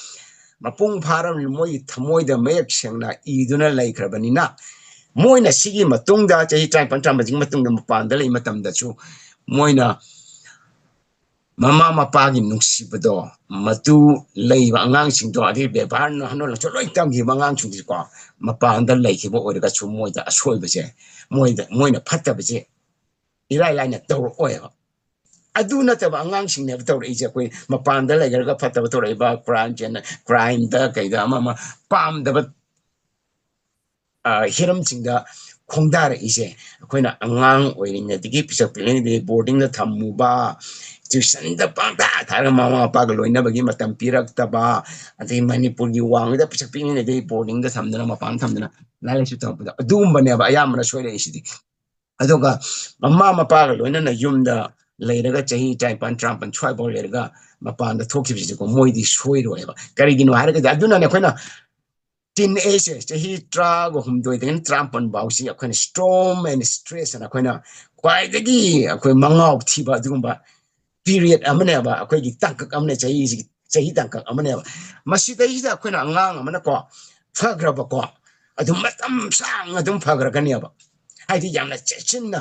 ꯃꯄꯨꯡ ꯐꯥꯔꯕꯅꯤꯅ, ꯃꯣꯏꯒꯤ ꯊꯃꯣꯏꯗ ꯃꯌꯦꯛ ꯁꯦꯡꯅ ꯏꯗꯨꯅ ꯂꯩꯈ꯭ꯔꯕꯅꯤꯅ, ꯃꯣꯏꯅ ꯁꯤꯒꯤ ꯃꯇꯨꯡꯗ, ꯆꯍꯤ ꯇꯔꯥꯅꯤꯄꯥꯟ, ꯇꯔꯥꯃꯥꯄꯟꯒꯤ ꯃꯇꯨꯡꯗ ꯃꯄꯥꯟꯗ ꯂꯩ ꯃꯇꯝꯗꯁꯨ, ꯃꯣꯏꯅ ꯃꯃꯥ ꯃꯄꯥꯒꯤ ꯅꯨꯡꯁꯤꯕꯗꯣ, ꯃꯇꯨ ꯂꯩꯕ ꯑꯉꯥꯡꯁꯤꯡꯗꯣ, ꯑꯗꯩ ꯕꯦꯕꯥꯔ, ꯅꯍꯟ ꯂꯣꯟꯆꯠ ꯂꯣꯏ ꯇꯝꯈꯤꯕ ꯑꯉꯥꯡꯁꯤꯡꯁꯤꯀꯣ, ꯃꯄꯥꯟꯗ ꯂꯩꯈꯤꯕ ꯑꯣꯏꯔꯒꯁꯨ, ꯃꯣꯏꯗ ꯑꯁꯣꯏꯕꯁꯦ, ꯃꯣꯏꯗ, ꯃꯣꯏꯅ ꯐꯠꯇꯕꯁꯦ ꯏꯔꯥꯏ ꯂꯥꯏꯅ ꯇꯧꯔꯛꯑꯣꯏꯕ꯫ ꯑꯗꯨ ꯅꯠꯇꯕ ꯑꯉꯥꯡꯁꯤꯡꯅꯦꯕ ꯇꯧꯔꯛꯏꯁꯦ꯫ ꯑꯩꯈꯣꯏ ꯃꯄꯥꯟꯗ ꯂꯩꯈ꯭ꯔꯒ ꯐꯠꯇꯕ ꯇꯧꯔꯛꯏꯕ, crime ꯆꯦꯟꯅ-, crimeꯗ ꯀꯩꯗ ꯑꯃ ꯑꯃ ꯄꯥꯝꯗꯕ, ꯑ, ꯍꯤꯔꯝꯁꯤꯡꯗ ꯈꯣꯡꯗꯥꯔꯛꯏꯁꯦ꯫ ꯑꯩꯈꯣꯏꯅ ꯑꯉꯥꯡ ꯑꯣꯏꯔꯤꯉꯩꯗꯒꯤ ꯄꯤꯁꯛ ꯄꯤꯛꯂꯤꯉꯩꯗꯒꯤ boardingꯗ ꯊꯝꯃꯨꯕ, tuitionꯗ ꯄꯪꯊꯥ ꯊꯥꯔꯒ ꯃꯃꯥ ꯃꯄꯥꯒ ꯂꯣꯏꯅꯕꯒꯤ ꯃꯇꯝ ꯄꯤꯔꯛꯇꯕ, ꯑꯗꯩ ꯃꯅꯤꯄꯨꯔꯒꯤ ꯋꯥꯡꯃꯗ ꯄꯤꯁꯛ ꯄꯤꯛꯂꯤꯉꯩꯗꯒꯤ boardingꯗ ꯊꯝꯗꯅ, ꯃꯄꯥꯟ ꯊꯝꯗꯅ ꯂꯥꯏꯔꯤꯛ ꯂꯥꯏꯁꯨ ꯇꯝꯃꯛꯄꯗ, ꯑꯗꯨꯒꯨꯝꯕꯅꯦꯕ ꯑꯌꯥꯝꯕꯅ ꯁꯣꯏꯔꯛꯏꯁꯤꯗꯤ꯫ ꯑꯗꯨꯒ ꯃꯃꯥ ꯃꯄꯥꯒ ꯂꯣꯏꯅꯅ ꯌꯨꯝꯗ ꯂꯩꯔꯒ ꯆꯍꯤ ꯇꯔꯥꯅꯤꯄꯥꯟ, ꯇꯔꯥꯃꯥꯄꯟ ꯁ꯭ꯋꯥꯏꯐꯥꯎ ꯂꯩꯔꯒ ꯃꯄꯥꯟꯗ ꯊꯣꯛꯈꯤꯕꯁꯤꯗꯤꯀꯣ, ꯃꯣꯏꯗꯤ ꯁꯣꯏꯔꯣꯏꯕ꯫ ꯀꯔꯤꯒꯤꯅꯣ ꯍꯥꯏꯔꯒꯗꯤ, ꯑꯗꯨꯅꯅꯦ ꯑꯩꯈꯣꯏꯅ ꯇꯤꯟ ꯑꯦꯖꯁꯦ, ꯆꯍꯤ ꯇꯔꯥꯒ ꯍꯨꯝꯗꯣꯏꯗꯒꯤꯅ ꯇꯔꯥꯃꯥꯄꯟ ꯐꯥꯎꯁꯤ ꯑꯩꯈꯣꯏꯅ storm and stress ꯑꯅ ꯑꯩꯈꯣꯏꯅ ꯈ꯭ꯋꯥꯏꯗꯒꯤ ꯑꯩꯈꯣꯏ ꯃꯉꯥꯎ ꯊꯤꯕ ꯑꯗꯨꯒꯨꯝꯕ period ꯑꯃꯅꯦꯕ꯫ ꯑꯩꯈꯣꯏꯒꯤ ꯇꯥꯡꯀꯛ ꯑꯃꯅꯦ, ꯆꯍꯤꯁꯤ, ꯆꯍꯤ ꯇꯥꯡꯀꯛ ꯑꯃꯅꯦꯕ꯫ ꯃꯁꯤꯗꯩꯁꯤꯗ ꯑꯩꯈꯣꯏꯅ ꯑꯉꯥꯡ ꯑꯃꯅꯀꯣ ꯐꯈ꯭ꯔꯕꯀꯣ, ꯑꯗꯨꯝ ꯃꯇꯝ ꯁꯥꯡꯅ ꯑꯗꯨꯝ ꯐꯈ꯭ꯔꯒꯅꯦꯕ꯫ ꯍꯥꯏꯗꯤ ꯌꯥꯝꯅ ꯆꯦꯛꯁꯤꯟꯅ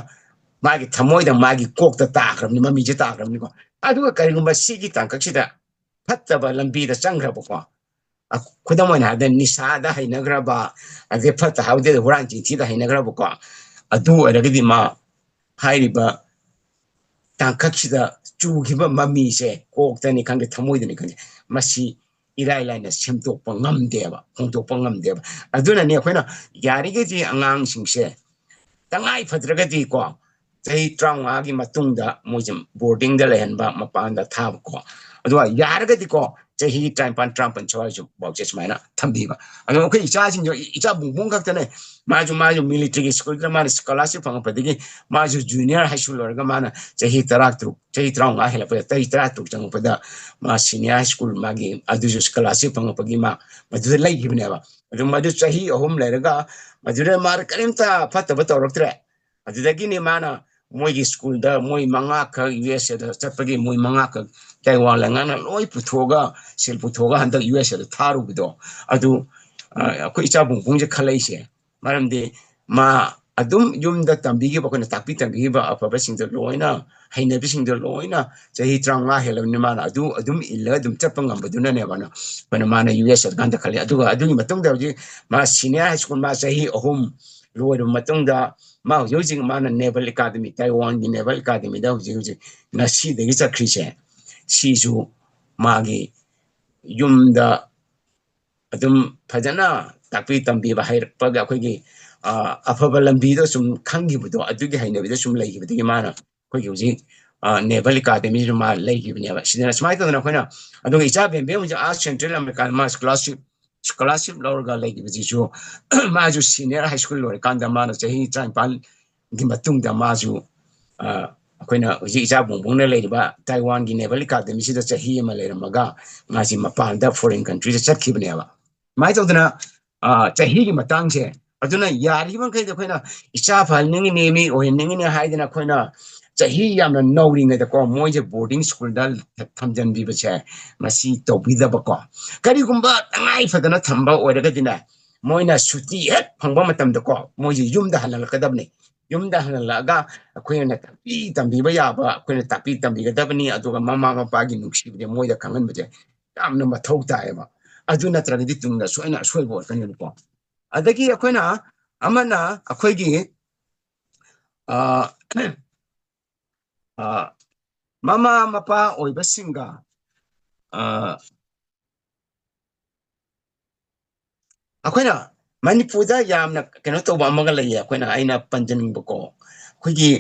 ꯃꯥꯒꯤ ꯊꯃꯣꯏꯗ, ꯃꯥꯒꯤ ꯀꯣꯛꯇ ꯇꯥꯈ꯭ꯔꯕꯅꯤ, ꯃꯃꯤꯁꯦ ꯇꯥꯈ꯭ꯔꯕꯅꯤꯀꯣ꯫ ꯑꯗꯨꯒ ꯀꯔꯤꯒꯨꯝꯕ ꯁꯤꯒꯤ ꯇꯥꯡꯀꯛꯁꯤꯗ ꯐꯠꯇꯕ ꯂꯝꯕꯤꯗ ꯆꯪꯈ꯭ꯔꯕꯀꯣ, ꯑ, ꯈꯨꯗꯝ ꯑꯣꯏꯅ ꯍꯥꯏꯔꯕꯗ ꯅꯤꯁꯥꯗ ꯍꯩꯅꯈ꯭ꯔꯕ, ꯑꯗꯩ ꯐꯠꯇ ꯍꯥꯎꯗꯦꯗ ꯍꯨꯔꯥꯟ ꯆꯤꯟꯊꯤꯗ ꯍꯩꯅꯈ꯭ꯔꯕꯀꯣ, ꯑꯗꯨ ꯑꯣꯏꯔꯒꯗꯤ ꯃꯥ ꯍꯥꯏꯔꯤꯕ ꯇꯥꯡꯀꯛꯁꯤꯗ ꯆꯨꯈꯤꯕ ꯃꯃꯤꯁꯦ, ꯀꯣꯛꯇꯅꯤ ꯈꯪꯗꯦ, ꯊꯃꯣꯏꯗꯅꯤ ꯈꯪꯗꯦ, ꯃꯁꯤ ꯏꯔꯥꯏ ꯂꯥꯏꯅ ꯁꯦꯝꯗꯣꯛꯄ ꯉꯝꯗꯦꯕ, ꯍꯣꯡꯗꯣꯛꯄ ꯉꯝꯗꯦꯕ꯫ ꯑꯗꯨꯅꯅꯦ ꯑꯩꯈꯣꯏꯅ ꯌꯥꯔꯤꯈꯩꯗꯤ ꯑꯉꯥꯡꯁꯤꯡꯁꯦ ꯇꯉꯥꯏ ꯐꯗ꯭ꯔꯒꯗꯤꯀꯣ, ꯆꯍꯤ ꯇꯔꯥꯃꯉꯥꯒꯤ ꯃꯇꯨꯡꯗ ꯃꯣꯏꯁꯦ boardingꯗ ꯂꯩꯍꯟꯕ, ꯃꯄꯥꯟꯗ ꯊꯥꯕꯀꯣ꯫ ꯑꯗꯨꯒ ꯌꯥꯔꯒꯗꯤꯀꯣ, ꯆꯍꯤ ꯇꯔꯥꯅꯤꯄꯥꯟ, ꯇꯔꯥꯃꯥꯄꯟ ꯁ꯭ꯋꯥꯏꯁꯨ ꯐꯥꯎꯁꯦ ꯁꯨꯃꯥꯏꯅ ꯊꯝꯕꯤꯕ꯫ ꯑꯗꯣ ꯑꯩꯈꯣꯏ ꯏꯆꯥꯁꯤꯡꯁꯨ, ꯏꯆꯥ ꯕꯨꯡꯕꯨꯡ ꯈꯛꯇꯅꯦ, ꯃꯥꯁꯨ, ꯃꯥꯁꯨ militaryꯒꯤ schoolꯗ ꯃꯥꯅ scholarship ꯐꯪꯉꯛꯄꯗꯒꯤ, ꯃꯥꯁꯨ junior high school ꯂꯣꯏꯔꯒ ꯃꯥꯅ ꯆꯍꯤ ꯇꯔꯥꯇꯔꯨꯛ, ꯆꯍꯤ ꯇꯔꯥꯃꯉꯥ ꯍꯦꯜꯂꯛꯄꯗ, ꯆꯍꯤ ꯇꯔꯥꯇꯔꯨꯛ ꯆꯪꯉꯛꯄꯗ ꯃꯥ senior high school ꯃꯥꯒꯤ ꯑꯗꯨꯁꯨ scholarship ꯐꯪꯉꯛꯄꯒꯤ ꯃꯥ ꯃꯗꯨꯗ ꯂꯩꯈꯤꯕꯅꯦꯕ꯫ ꯑꯗꯨ ꯃꯗꯨ ꯆꯍꯤ ꯑꯍꯨꯝ ꯂꯩꯔꯒ ꯃꯗꯨꯗ ꯃꯥ ꯀꯔꯤꯝꯇ ꯐꯠꯇꯕ ꯇꯧꯔꯛꯇ꯭ꯔꯦ꯫ ꯑꯗꯨꯗꯒꯤꯅꯤ ꯃꯥꯅ ꯃꯣꯏꯒꯤ schoolꯗ ꯃꯣꯏ ꯃꯉꯥꯈꯛ USAꯗ ꯆꯠꯄꯒꯤ, ꯃꯣꯏ ꯃꯉꯥꯈꯛ ꯇꯥꯏꯋꯥꯟ ꯂꯩꯉꯥꯛꯅ ꯂꯣꯏ ꯄꯨꯊꯣꯛꯑꯒ, ꯁꯦꯜ ꯄꯨꯊꯣꯛꯑꯒ ꯍꯟꯗꯛ USAꯗ ꯊꯥꯔꯨꯕꯗꯣ꯫ ꯑꯗꯨ, ꯑ, ꯑꯩꯈꯣꯏ ꯏꯆꯥ ꯕꯨꯡꯕꯨꯡꯁꯦ ꯈꯜꯂꯛꯏꯁꯦ꯫ ꯃꯔꯝꯗꯤ ꯃꯥ ꯑꯗꯨꯝ ꯌꯨꯝꯗ ꯇꯝꯕꯤꯈꯤꯕ, ꯑꯩꯈꯣꯏꯅ ꯇꯥꯛꯄꯤ ꯇꯝꯕꯤꯈꯤꯕ ꯑꯐꯕꯁꯤꯡꯗꯣ ꯂꯣꯏꯅ, ꯍꯩꯅꯕꯤꯁꯤꯡꯗꯣ ꯂꯣꯏꯅ ꯆꯍꯤ ꯇꯔꯥꯃꯉꯥ ꯍꯦꯜꯂꯕꯅꯤꯅ ꯃꯥꯅ ꯑꯗꯨ ꯑꯗꯨꯝ ꯏꯜꯂꯒ ꯑꯗꯨꯝ ꯆꯠꯄ ꯉꯝꯕꯗꯨꯅꯅꯦꯕ ꯑꯩꯈꯣꯏꯅ ꯃꯥꯅ US ꯆꯠꯀꯥꯟꯗ ꯈꯜꯂꯤ꯫ ꯑꯗꯨꯒ ꯑꯗꯨꯒꯤ ꯃꯇꯨꯡꯗ ꯍꯧꯖꯤꯛ ꯃꯥ senior high school ꯃꯥ ꯆꯍꯤ ꯑꯍꯨꯝ ꯂꯣꯏꯔꯕ ꯃꯇꯨꯡꯗ ꯃꯥ ꯍꯧꯖꯤꯛ ꯍꯧꯖꯤꯛ ꯃꯥꯅ Naval Academy, ꯇꯥꯏꯋꯥꯟꯒꯤ Naval Academyꯗ ꯍꯧꯖꯤꯛ ꯍꯧꯖꯤꯛ ꯉꯁꯤꯗꯒꯤ ꯆꯠꯈ꯭ꯔꯤꯁꯦ, ꯁꯤꯁꯨ ꯃꯥꯒꯤ ꯌꯨꯝꯗ ꯑꯗꯨꯝ ꯐꯖꯅ ꯇꯥꯛꯄꯤ ꯇꯝꯕꯤꯕ ꯍꯩꯔꯛꯄꯒ ꯑꯩꯈꯣꯏꯒꯤ, ꯑ, ꯑꯐꯕ ꯂꯝꯕꯤꯗ ꯁꯨꯝ ꯈꯪꯈꯤꯕꯗꯣ, ꯑꯗꯨꯒꯤ ꯍꯩꯅꯕꯤꯗ ꯁꯨꯝ ꯂꯩꯈꯤꯕꯗꯒꯤ ꯃꯥꯅ ꯑꯩꯈꯣꯏꯒꯤ ꯍꯧꯖꯤꯛ, ꯑ, Naval Academyꯁꯤꯗ ꯃꯥ ꯂꯩꯈꯤꯕꯅꯦꯕ꯫ ꯁꯤꯗꯅ ꯁꯨꯃꯥꯏꯅ ꯇꯧꯗꯅ ꯑꯩꯈꯣꯏꯅ, ꯑꯗꯨꯒ ꯏꯆꯥ ꯕꯦꯝꯕꯦꯝ ꯍꯧꯖꯤꯛ ꯑꯥ Central America ꯃꯥ scholarship, scholarship ꯂꯧꯔꯒ ꯂꯩꯈꯤꯕꯁꯤꯁꯨ ꯃꯥꯁꯨ senior high school ꯂꯣꯏꯔꯀꯥꯟꯗ ꯃꯥꯅ ꯆꯍꯤ ꯇꯔꯥꯅꯤꯄꯥꯟꯒꯤ ꯃꯇꯨꯡꯗ ꯃꯥꯁꯨ, ꯑ, ꯑꯩꯈꯣꯏꯅ ꯍꯧꯖꯤꯛ ꯏꯆꯥ ꯕꯨꯡꯕꯨꯡꯅ ꯂꯩꯔꯤꯕ ꯇꯥꯏꯋꯥꯟꯒꯤ Naval Academyꯁꯤꯗ ꯆꯍꯤ ꯑꯃ ꯂꯩꯔꯝꯃꯒ ꯃꯥꯁꯤ ꯃꯄꯥꯟꯗ foreign countryꯗ ꯆꯠꯈꯤꯕꯅꯦꯕ꯫ ꯁꯨꯃꯥꯏꯅ ꯇꯧꯗꯅ ꯑ, ꯆꯍꯤꯒꯤ ꯃꯇꯥꯡꯁꯦ꯫ ꯑꯗꯨꯅ ꯌꯥꯔꯤꯕ ꯃꯈꯩꯗꯤ ꯑꯩꯈꯣꯏꯅ ꯏꯆꯥ ꯐꯍꯟꯅꯤꯡꯉꯤꯅꯤ, ꯃꯤ ꯑꯣꯏꯍꯟꯅꯤꯡꯉꯤꯅꯤ ꯍꯥꯏꯗꯅ ꯑꯩꯈꯣꯏꯅ ꯆꯍꯤ ꯌꯥꯝꯅ ꯅꯧꯔꯤꯉꯩꯗꯀꯣ ꯃꯣꯏꯁꯦ ꯕꯣꯔꯗꯤꯡ ꯁ꯭ꯀꯨꯜꯗ ꯊꯝꯖꯤꯟꯕꯤꯕꯁꯦ, ꯃꯁꯤ ꯇꯧꯕꯤꯗꯕꯀꯣ꯫ ꯀꯔꯤꯒꯨꯝꯕ ꯇꯉꯥꯏ ꯐꯗꯅ ꯊꯝꯕ ꯑꯣꯏꯔꯒꯗꯤꯅꯦ, ꯃꯣꯏꯅ ꯁꯨꯇꯤ ꯍꯦꯛ ꯐꯪꯕ ꯃꯇꯝꯗꯀꯣ ꯃꯣꯏꯁꯦ ꯌꯨꯝꯗ ꯍꯜꯍꯜꯂꯛꯀꯗꯕꯅꯤ꯫ ꯌꯨꯝꯗ ꯍꯜꯍꯜꯂꯛꯑꯒ ꯑꯩꯈꯣꯏꯅ ꯇꯥꯛꯄꯤ ꯇꯝꯕꯤꯕ ꯌꯥꯕ ꯑꯩꯈꯣꯏꯅ ꯇꯥꯛꯄꯤ ꯇꯝꯕꯤꯒꯗꯕꯅꯤ꯫ ꯑꯗꯨꯒ ꯃꯃꯥ ꯃꯄꯥꯒꯤ ꯅꯨꯡꯁꯤꯕꯁꯦ ꯃꯣꯏꯗ ꯈꯪꯍꯟꯕꯁꯦ ꯌꯥꯝꯅ ꯃꯊꯧ ꯇꯥꯏꯌꯦꯕ꯫ ꯑꯗꯨ ꯅꯠꯇ꯭ꯔꯒꯗꯤ ꯇꯨꯡꯗ ꯁꯣꯏꯅ ꯑꯁꯣꯏꯕ ꯑꯣꯏꯔꯛꯀꯅꯦꯕꯀꯣ꯫ ꯑꯗꯒꯤ ꯑꯩꯈꯣꯏꯅ ꯑꯃꯅ ꯑꯩꯈꯣꯏꯒꯤ, ꯑ, ꯑ, ꯃꯃꯥ ꯃꯄꯥ ꯑꯣꯏꯕꯁꯤꯡꯒ, ꯑ, ꯑꯩꯈꯣꯏꯅ ꯃꯅꯤꯄꯨꯔꯗ ꯌꯥꯝꯅ ꯀꯩꯅꯣ ꯇꯧꯕ ꯑꯃꯒ ꯂꯩꯌꯦ, ꯑꯩꯈꯣꯏꯅ, ꯑꯩꯅ ꯄꯟꯖꯅꯤꯡꯕꯀꯣ, ꯑꯩꯈꯣꯏꯒꯤ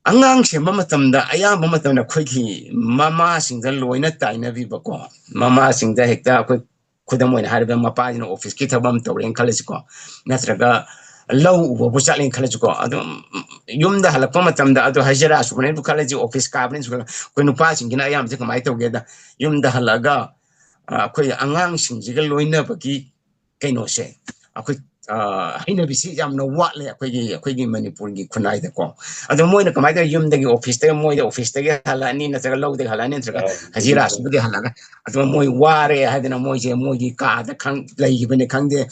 ꯑꯉꯥꯡ ꯁꯦꯝꯕ ꯃꯇꯝꯗ ꯑꯌꯥꯝꯕ ꯃꯇꯝꯗ ꯑꯩꯈꯣꯏꯒꯤ ꯃꯃꯥꯁꯤꯡꯗ ꯂꯣꯏꯅ ꯇꯥꯏꯅꯕꯤꯕꯀꯣ꯫ ꯃꯃꯥꯁꯤꯡꯗ ꯍꯦꯛꯇ ꯑꯩꯈꯣꯏ, ꯈꯨꯗꯝ ꯑꯣꯏꯅ ꯍꯥꯏꯔꯕꯗ, ꯃꯄꯥꯁꯤꯅ ꯑꯣꯐꯤꯁꯀꯤ ꯊꯕꯛ ꯑꯃ ꯇꯧꯔꯦꯅ ꯈꯜꯂꯁꯤꯀꯣ, ꯅꯠꯇ꯭ꯔꯒ ꯂꯧ ꯎꯕꯕꯨ ꯆꯠꯂꯦꯅ ꯈꯜꯂꯁꯤꯀꯣ, ꯑꯗꯨꯝ ꯌꯨꯝꯗ ꯍꯜꯂꯛꯄ ꯃꯇꯝꯗ ꯑꯗꯨ ꯍꯖꯤꯔꯥ ꯁꯨꯕꯅꯦꯕꯨ ꯈꯜꯂꯁꯤ, ꯑꯣꯐꯤꯁ ꯀꯥꯕꯅꯦꯅ ꯈꯜꯂꯁꯤ, ꯑꯩꯈꯣꯏ ꯅꯨꯄꯥꯁꯤꯡꯒꯤꯅ ꯑꯌꯥꯝꯕꯁꯦ ꯀꯃꯥꯏꯅ ꯇꯧꯒꯦꯗ, ꯌꯨꯝꯗ ꯍꯜꯂꯛꯑꯒ, ꯑ, ꯑꯩꯈꯣꯏ ꯑꯉꯥꯡꯁꯤꯡꯁꯤꯒ ꯂꯣꯏꯅꯕꯒꯤ ꯀꯩꯅꯣꯁꯦ, ꯑꯩꯈꯣꯏ, ꯑ, ꯍꯩꯅꯕꯤꯁꯤ ꯌꯥꯝꯅ ꯋꯥꯠꯂꯦ ꯑꯩꯈꯣꯏꯒꯤ, ꯑꯩꯈꯣꯏꯒꯤ ꯃꯅꯤꯄꯨꯔꯒꯤ ꯈꯨꯟꯅꯥꯏꯗꯀꯣ꯫ ꯑꯗꯣ ꯃꯣꯏꯅ ꯀꯃꯥꯏꯅ ꯇꯧꯋꯤ? ꯌꯨꯝꯗꯒꯤ, ꯑꯣꯐꯤꯁꯇꯒꯤ, ꯃꯣꯏꯗ ꯑꯣꯐꯤꯁꯇꯒꯤ ꯍꯜꯂꯛꯑꯅꯤ, ꯅꯠꯇ꯭ꯔꯒ ꯂꯧꯗꯒꯤ ꯍꯜꯂꯛꯑꯅꯤ, ꯅꯠꯇ꯭ꯔꯒ ꯑ, ꯍꯖꯤꯔꯥ ꯁꯨꯕꯗꯒꯤ ꯍꯜꯂꯛꯑꯒ, ꯑꯗꯨꯒ ꯃꯣꯏ ꯋꯥꯔꯦ ꯍꯥꯏꯗꯅ ꯃꯣꯏꯁꯦ ꯃꯣꯏꯒꯤ ꯀꯥꯗ ꯈꯪ-, ꯂꯩꯈꯤꯕꯅꯤ ꯈꯪꯗꯦ,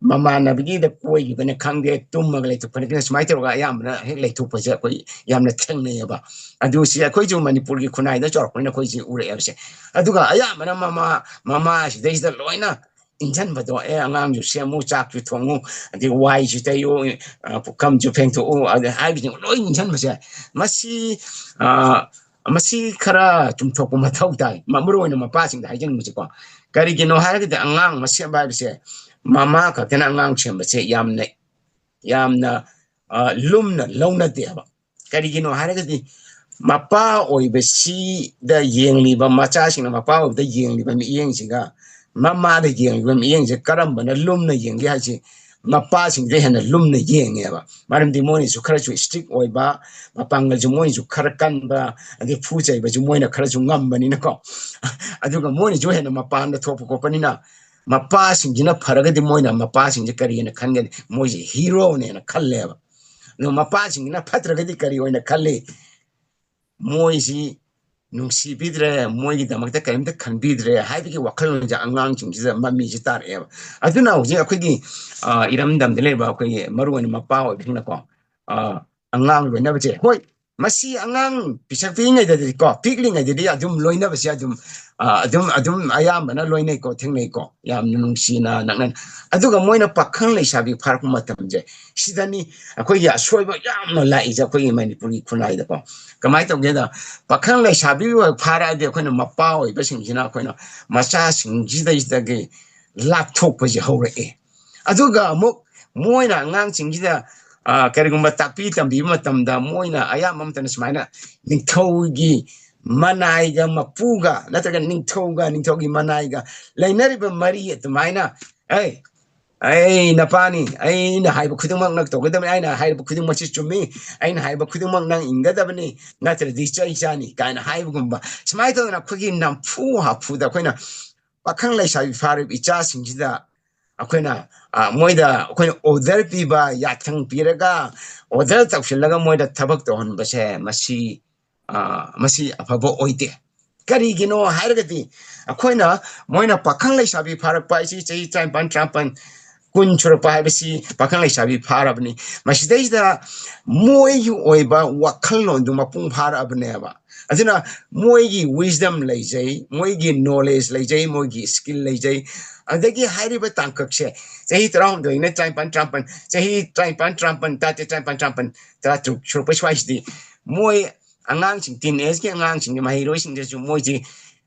ꯃꯃꯥꯟꯅꯕꯒꯤꯗ ꯀꯣꯏꯈꯤꯕꯅꯤ ꯈꯪꯗꯦ, ꯇꯨꯝꯃꯒ ꯂꯩꯊꯣꯛꯄꯅꯤ ꯈꯪꯗꯦ, ꯁꯨꯃꯥꯏꯅ ꯇꯧꯔꯒ ꯑꯌꯥꯝꯕꯅ ꯍꯦꯛ ꯂꯩꯊꯣꯛꯄꯁꯦ ꯑꯩꯈꯣꯏ ꯌꯥꯝꯅ ꯊꯦꯡꯅꯩꯌꯦꯕ꯫ ꯑꯗꯨ ꯁꯤ ꯑꯩꯈꯣꯏꯁꯨ ꯃꯅꯤꯄꯨꯔꯒꯤ ꯈꯨꯟꯅꯥꯏꯗ ꯆꯥꯎꯔꯛꯄꯅꯤꯅ ꯑꯩꯈꯣꯏꯁꯤ ꯎꯔꯛꯑꯦꯕꯁꯦ꯫ ꯑꯗꯨꯒ ꯑꯌꯥꯝꯕꯅ ꯃꯃꯥ, ꯃꯃꯥꯁꯤꯗꯩꯁꯤꯗ ꯂꯣꯏꯅ ꯏꯟꯁꯤꯟꯕꯗꯣ, "ꯑꯦ, ꯑꯉꯥꯡꯁꯨ ꯁꯦꯝꯃꯨ, ꯆꯥꯛꯁꯨ ꯊꯣꯡꯉꯨ, ꯑꯗꯩ ꯋꯥꯏꯁꯨ ꯇꯩꯌꯨ, ꯑ, ꯄꯨꯈꯝꯁꯨ ꯐꯦꯡꯊꯣꯛꯎ", ꯑꯗ ꯍꯥꯏꯕꯁꯤꯡ ꯂꯣꯏ ꯏꯟꯁꯤꯟꯕꯁꯦ, ꯃꯁꯤ, ꯑ, ꯃꯁꯤ ꯈꯔ ꯆꯨꯝꯊꯣꯛꯄ ꯃꯊꯧ ꯇꯥꯏ꯫ ꯃ-, ꯃꯔꯨ ꯑꯣꯏꯅ ꯃꯄꯥꯁꯤꯡꯗ ꯍꯥꯏꯖꯅꯤꯡꯕꯁꯦꯀꯣ, ꯀꯔꯤꯒꯤꯅꯣ ꯍꯥꯏꯔꯒꯗꯤ ꯑꯉꯥꯡ ꯑꯃ ꯁꯦꯝꯕ ꯍꯥꯏꯕꯁꯦ ꯃꯃꯥ ꯈꯛꯇꯅ ꯑꯉꯥꯡ ꯁꯦꯝꯕꯁꯦ ꯌꯥꯝꯅ, ꯌꯥꯝꯅ, ꯑ, ꯂꯨꯝꯅ ꯂꯧꯅꯗꯦꯕ꯫ ꯀꯔꯤꯒꯤꯅꯣ ꯍꯥꯏꯔꯒꯗꯤ ꯃꯄꯥ ꯑꯣꯏꯕꯁꯤꯗ ꯌꯦꯡꯂꯤꯕ, ꯃꯆꯥꯁꯤꯡꯅ ꯃꯄꯥ ꯑꯣꯏꯕꯗ ꯌꯦꯡꯂꯤꯕ ꯃꯤꯠꯌꯦꯡꯁꯤꯒ ꯃꯃꯥꯗ ꯌꯦꯡꯂꯤꯕ ꯃꯤꯠꯌꯦꯡꯁꯦ ꯀꯔꯝꯕꯅ ꯂꯨꯝꯅ ꯌꯦꯡꯒꯦ ꯍꯥꯏꯁꯦ ꯃꯄꯥꯁꯤꯡꯗ ꯍꯦꯟꯅ ꯂꯨꯝꯅ ꯌꯦꯡꯉꯦꯕ꯫ ꯃꯔꯝꯗꯤ ꯃꯣꯏꯅꯁꯨ ꯈꯔꯁꯨ strict ꯑꯣꯏꯕ, ꯃꯄꯥꯡꯒꯜꯁꯨ ꯃꯣꯏꯅꯁꯨ ꯈꯔ ꯀꯟꯕ, ꯑꯗꯩ ꯐꯨ ꯆꯩꯕꯁꯨ ꯃꯣꯏꯅ ꯈꯔꯁꯨ ꯉꯝꯕꯅꯤꯅꯀꯣ꯫ ꯑꯗꯨꯒ ꯃꯣꯏꯅꯁꯨ ꯍꯦꯟꯅ ꯃꯄꯥꯟꯗ ꯊꯣꯛꯄ ꯈꯣꯠꯄꯅꯤꯅ ꯃꯄꯥꯁꯤꯡꯁꯤꯅ ꯐꯔꯒꯗꯤ ꯃꯣꯏꯅ ꯃꯄꯥꯁꯤꯡꯁꯦ ꯀꯔꯤꯅ ꯈꯟꯒꯅꯤ? ꯃꯣꯏꯁꯦ ꯍꯤꯔꯣꯅꯦꯅ ꯈꯜꯂꯦꯕ꯫ ꯑꯗꯣ ꯃꯄꯥꯁꯤꯡꯁꯤꯅ ꯐꯠꯇ꯭ꯔꯒꯗꯤ ꯀꯔꯤ ꯑꯣꯏꯅ ꯈꯜꯂꯤ? ꯃꯣꯏꯁꯤ ꯅꯨꯡꯁꯤꯕꯤꯗ꯭ꯔꯦ, ꯃꯣꯏꯒꯤꯗꯃꯛꯇ ꯀꯔꯤꯝꯇ ꯈꯟꯕꯤꯗ꯭ꯔꯦ ꯍꯥꯏꯕꯒꯤ ꯋꯥꯈꯜꯂꯣꯟꯁꯦ ꯑꯉꯥꯡꯁꯤꯡꯁꯤꯗ ꯃꯃꯤꯁꯦ ꯇꯥꯔꯛꯑꯦꯕ꯫ ꯑꯗꯨꯅ ꯍꯧꯖꯤꯛ ꯑꯩꯈꯣꯏꯒꯤ, ꯑ, ꯏꯔꯝꯗꯝꯗ ꯂꯩꯕ ꯑꯩꯈꯣꯏꯒꯤ ꯃꯔꯨ ꯑꯣꯏꯅ ꯃꯄꯥ ꯑꯣꯏꯕꯁꯤꯡꯅꯀꯣ, ꯑ, ꯑꯉꯥꯡ ꯂꯣꯏꯅꯕꯁꯦ, ꯍꯣꯏ, ꯃꯁꯤ ꯑꯉꯥꯡ ꯄꯤꯁꯛ ꯄꯤꯛꯏꯉꯩꯗꯗꯤꯀꯣ, ꯄꯤꯛꯂꯤꯉꯩꯗꯗꯤ ꯑꯗꯨꯝ ꯂꯣꯏꯅꯕꯁꯦ ꯑꯗꯨꯝ, ꯑ, ꯑꯗꯨꯝ, ꯑꯗꯨꯝ ꯑꯌꯥꯝꯕꯅ ꯂꯣꯏꯅꯩꯀꯣ, ꯊꯦꯡꯅꯩꯀꯣ, ꯌꯥꯝꯅ ꯅꯨꯡꯁꯤꯅ ꯅꯛꯅꯅ꯫ ꯑꯗꯨꯒ ꯃꯣꯏꯅ ꯄꯥꯈꯪ ꯂꯩꯁꯥꯕꯤ ꯐꯥꯔꯛꯄ ꯃꯇꯝꯁꯦ, ꯁꯤꯗꯅꯤ ꯑꯩꯈꯣꯏꯒꯤ ꯑꯁꯣꯏꯕ ꯌꯥꯝꯅ ꯂꯥꯛꯏꯁꯦ ꯑꯩꯈꯣꯏꯒꯤ ꯃꯅꯤꯄꯨꯔꯒꯤ ꯈꯨꯟꯅꯥꯏꯗꯀꯣ꯫ ꯀꯃꯥꯏꯅ ꯇꯧꯒꯦꯗ, ꯄꯥꯈꯪ ꯂꯩꯁꯥꯕꯤ ꯑꯣꯏ ꯐꯥꯔꯛꯑꯗꯤ ꯑꯩꯈꯣꯏꯅ ꯃꯄꯥ ꯑꯣꯏꯕꯁꯤꯡꯁꯤꯅ ꯑꯩꯈꯣꯏꯅ ꯃꯆꯥꯁꯤꯡꯁꯤꯗꯩꯁꯤꯗꯒꯤ ꯂꯥꯞꯊꯣꯛꯄꯁꯦ ꯍꯧꯔꯛꯑꯦ꯫ ꯑꯗꯨꯒ ꯑꯃꯨꯛ ꯃꯣꯏꯅ ꯑꯉꯥꯡꯁꯤꯡꯁꯤꯗ, ꯑ, ꯀꯔꯤꯒꯨꯝꯕ ꯇꯥꯛꯄꯤ ꯇꯝꯕꯤꯕ ꯃꯇꯝꯗ ꯃꯣꯏꯅ ꯑꯌꯥꯝꯕ ꯃꯇꯝꯗ ꯁꯨꯃꯥꯏꯅ ꯅꯤꯡꯊꯧꯒꯤ ꯃꯅꯥꯏꯒ ꯃꯄꯨꯒ ꯅꯠꯇ꯭ꯔꯒ ꯅꯤꯡꯊꯧꯒ ꯅꯤꯡꯊꯧꯒꯤ ꯃꯅꯥꯏꯒ ꯂꯩꯅꯔꯤꯕ ꯃꯔꯤ ꯑꯗꯨꯃꯥꯏꯅ, "ꯑꯩ, ꯑꯩ ꯅꯄꯥꯅꯤ, ꯑꯩꯅ ꯍꯥꯏꯕ ꯈꯨꯗꯤꯡꯃꯛ ꯅꯪ ꯇꯧꯒꯗꯕꯅꯤ, ꯑꯩꯅ ꯍꯥꯏꯔꯤꯕ ꯈꯨꯗꯤꯡꯃꯛꯁꯤ ꯆꯨꯝꯃꯤ, ꯑꯩꯅ ꯍꯥꯏꯕ ꯈꯨꯗꯤꯡꯃꯛ ꯅꯪ ꯏꯟꯒꯗꯕꯅꯤ, ꯅꯠꯇ꯭ꯔꯗꯤ ꯆꯩ ꯆꯥꯅꯤ" ꯀꯥꯏꯅ ꯍꯥꯏꯕꯒꯨꯝꯕ, ꯁꯨꯃꯥꯏꯅ ꯇꯧꯗꯅ ꯑꯩꯈꯣꯏꯒꯤ ꯅꯝꯐꯨ ꯍꯥꯐꯨꯗ ꯑꯩꯈꯣꯏꯅ ꯄꯥꯈꯪ ꯂꯩꯁꯥꯕꯤ ꯐꯥꯔꯤꯕ ꯏꯆꯥꯁꯤꯡꯁꯤꯗ ꯑꯩꯈꯣꯏꯅ, ꯑ, ꯃꯣꯏꯗ ꯑꯩꯈꯣꯏꯅ order ꯄꯤꯕ, ꯌꯥꯊꯪ ꯄꯤꯔꯒ order ꯇꯧꯁꯤꯜꯂꯒ ꯃꯣꯏꯗ ꯊꯕꯛ ꯇꯧꯍꯟꯕꯁꯦ, ꯃꯁꯤ, ꯑ, ꯃꯁꯤ ꯑꯐꯕ ꯑꯣꯏꯗꯦ꯫ ꯀꯔꯤꯒꯤꯅꯣ ꯍꯥꯏꯔꯒꯗꯤ ꯑꯩꯈꯣꯏꯅ, ꯃꯣꯏꯅ ꯄꯥꯈꯪ ꯂꯩꯁꯥꯕꯤ ꯐꯥꯔꯛꯄ ꯍꯥꯏꯁꯤ ꯆꯍꯤ ꯇꯔꯥꯅꯤꯄꯥꯟ, ꯇꯔꯥꯃꯥꯄꯟ, ꯀꯨꯟ ꯁꯨꯔꯛꯄ ꯍꯥꯏꯕꯁꯤ ꯄꯥꯈꯪ ꯂꯩꯁꯥꯕꯤ ꯐꯥꯔꯕꯅꯤ꯫ ꯃꯁꯤꯗꯩꯁꯤꯗ ꯃꯣꯏꯒꯤ ꯑꯣꯏꯕ ꯋꯥꯈꯜꯂꯣꯟꯗꯨ ꯃꯄꯨꯡ ꯐꯥꯔꯛꯑꯕꯅꯦꯕ꯫ ꯑꯗꯨꯅ ꯃꯣꯏꯒꯤ wisdom ꯂꯩꯖꯩ, ꯃꯣꯏꯒꯤ knowledge ꯂꯩꯖꯩ, ꯃꯣꯏꯒꯤ skill ꯂꯩꯖꯩ꯫ ꯑꯗꯒꯤ ꯍꯥꯏꯔꯤꯕ ꯇꯥꯡꯀꯛꯁꯦ ꯆꯍꯤ ꯇꯔꯥꯍꯨꯝꯗꯣꯏꯅ ꯇꯔꯥꯅꯤꯄꯥꯟ, ꯇꯔꯥꯃꯥꯄꯟ, ꯆꯍꯤ ꯇꯔꯥꯅꯤꯄꯥꯟ, ꯇꯔꯥꯃꯥꯄꯟ, ꯇꯔꯥꯇꯔꯦꯠ, ꯇꯔꯥꯅꯤꯄꯥꯟ, ꯇꯔꯥꯃꯥꯄꯟ, ꯇꯔꯥꯇꯔꯨꯛ ꯁꯨꯔꯛꯄ ꯁ꯭ꯋꯥꯏꯁꯤꯗꯤ ꯃꯣꯏ ꯑꯉꯥꯡꯁꯤꯡ, teenage ꯀꯤ ꯑꯉꯥꯡꯁꯤꯡꯁꯦ, ꯃꯍꯩꯔꯣꯏꯁꯤꯡꯗꯁꯨ ꯃꯣꯏꯁꯤ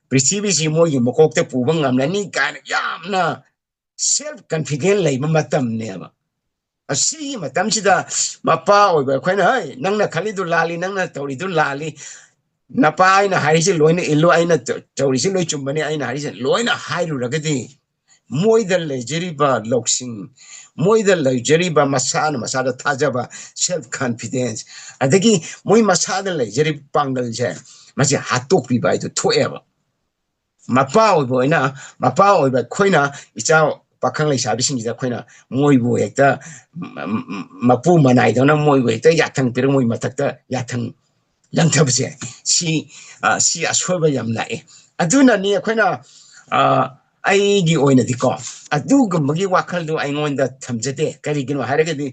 ꯄ꯭ꯔꯤꯊꯤꯕꯤꯁꯤ ꯃꯣꯏꯒꯤ ꯃꯀꯣꯛꯇ ꯄꯨꯕ ꯉꯝꯂꯅꯤ ꯀꯥꯏꯅ ꯌꯥꯝꯅ self confident ꯂꯩꯕ ꯃꯇꯝꯅꯦꯕ꯫ ꯑꯁꯤꯒꯤ ꯃꯇꯝꯁꯤꯗ ꯃꯄꯥ ꯑꯣꯏꯕ ꯑꯩꯈꯣꯏꯅ, "ꯍꯩ, ꯅꯪꯅ ꯈꯜꯂꯤꯗꯨ ꯂꯥꯜꯂꯤ, ꯅꯪꯅ ꯇꯧꯔꯤꯗꯨ ꯂꯥꯜꯂꯤ, ꯅꯄꯥ ꯑꯩꯅ ꯍꯥꯏꯔꯤꯁꯤ ꯂꯣꯏꯅ ꯏꯜꯂꯨ, ꯑꯩꯅ ꯇ-, ꯇꯧꯔꯤꯁꯤ ꯂꯣꯏ ꯆꯨꯝꯕꯅꯤ, ꯑꯩꯅ ꯍꯥꯏꯔꯤꯁꯤ ꯂꯣꯏꯅ" ꯍꯥꯏꯔꯨꯔꯒꯗꯤ, ꯃꯣꯏꯗ ꯂꯩꯖꯔꯤꯕ ꯂꯧꯁꯤꯡ, ꯃꯣꯏꯗ ꯂꯩꯖꯔꯤꯕ ꯃꯁꯥꯅ ꯃꯁꯥꯗ ꯊꯥꯖꯕ, self confidence, ꯑꯗꯒꯤ ꯃꯣꯏ ꯃꯁꯥꯗ ꯂꯩꯖꯔꯤꯕ ꯄꯥꯡꯒꯜꯁꯦ, ꯃꯁꯤ ꯍꯥꯠꯇꯣꯛꯄꯤꯕ ꯍꯥꯏꯗꯣ ꯊꯣꯛꯑꯦꯕ꯫ ꯃꯄꯥ ꯑꯣꯏꯕ ꯑꯣꯏꯅ, ꯃꯄꯥ ꯑꯣꯏꯕ ꯑꯩꯈꯣꯏꯅ ꯏꯆꯥ ꯄꯥꯈꯪ ꯂꯩꯁꯥꯕꯤꯁꯤꯡꯁꯤꯗ ꯑꯩꯈꯣꯏꯅ ꯃꯣꯏꯕꯨ ꯍꯦꯛꯇ ꯃ-, ꯃ-, ꯃꯄꯨ ꯃꯅꯥꯏꯗꯧꯅ ꯃꯣꯏꯕꯨ ꯍꯦꯛꯇ ꯌꯥꯊꯪ ꯄꯤꯔꯒ ꯃꯣꯏ ꯃꯊꯛꯇ ꯌꯥꯊꯪ ꯂꯪꯊꯕꯁꯦ, ꯁꯤ, ꯑ, ꯁꯤ ꯑꯁꯣꯏꯕ ꯌꯥꯝ ꯂꯥꯛꯑꯦ꯫ ꯑꯗꯨꯅꯅꯤ ꯑꯩꯈꯣꯏꯅ, ꯑ, ꯑꯩꯒꯤ ꯑꯣꯏꯅꯗꯤꯀꯣ, ꯑꯗꯨꯒꯨꯝꯕꯒꯤ ꯋꯥꯈꯜꯗꯣ ꯑꯩꯉꯣꯟꯗ ꯊꯝꯖꯗꯦ꯫ ꯀꯔꯤꯒꯤꯅꯣ ꯍꯥꯏꯔꯒꯗꯤ,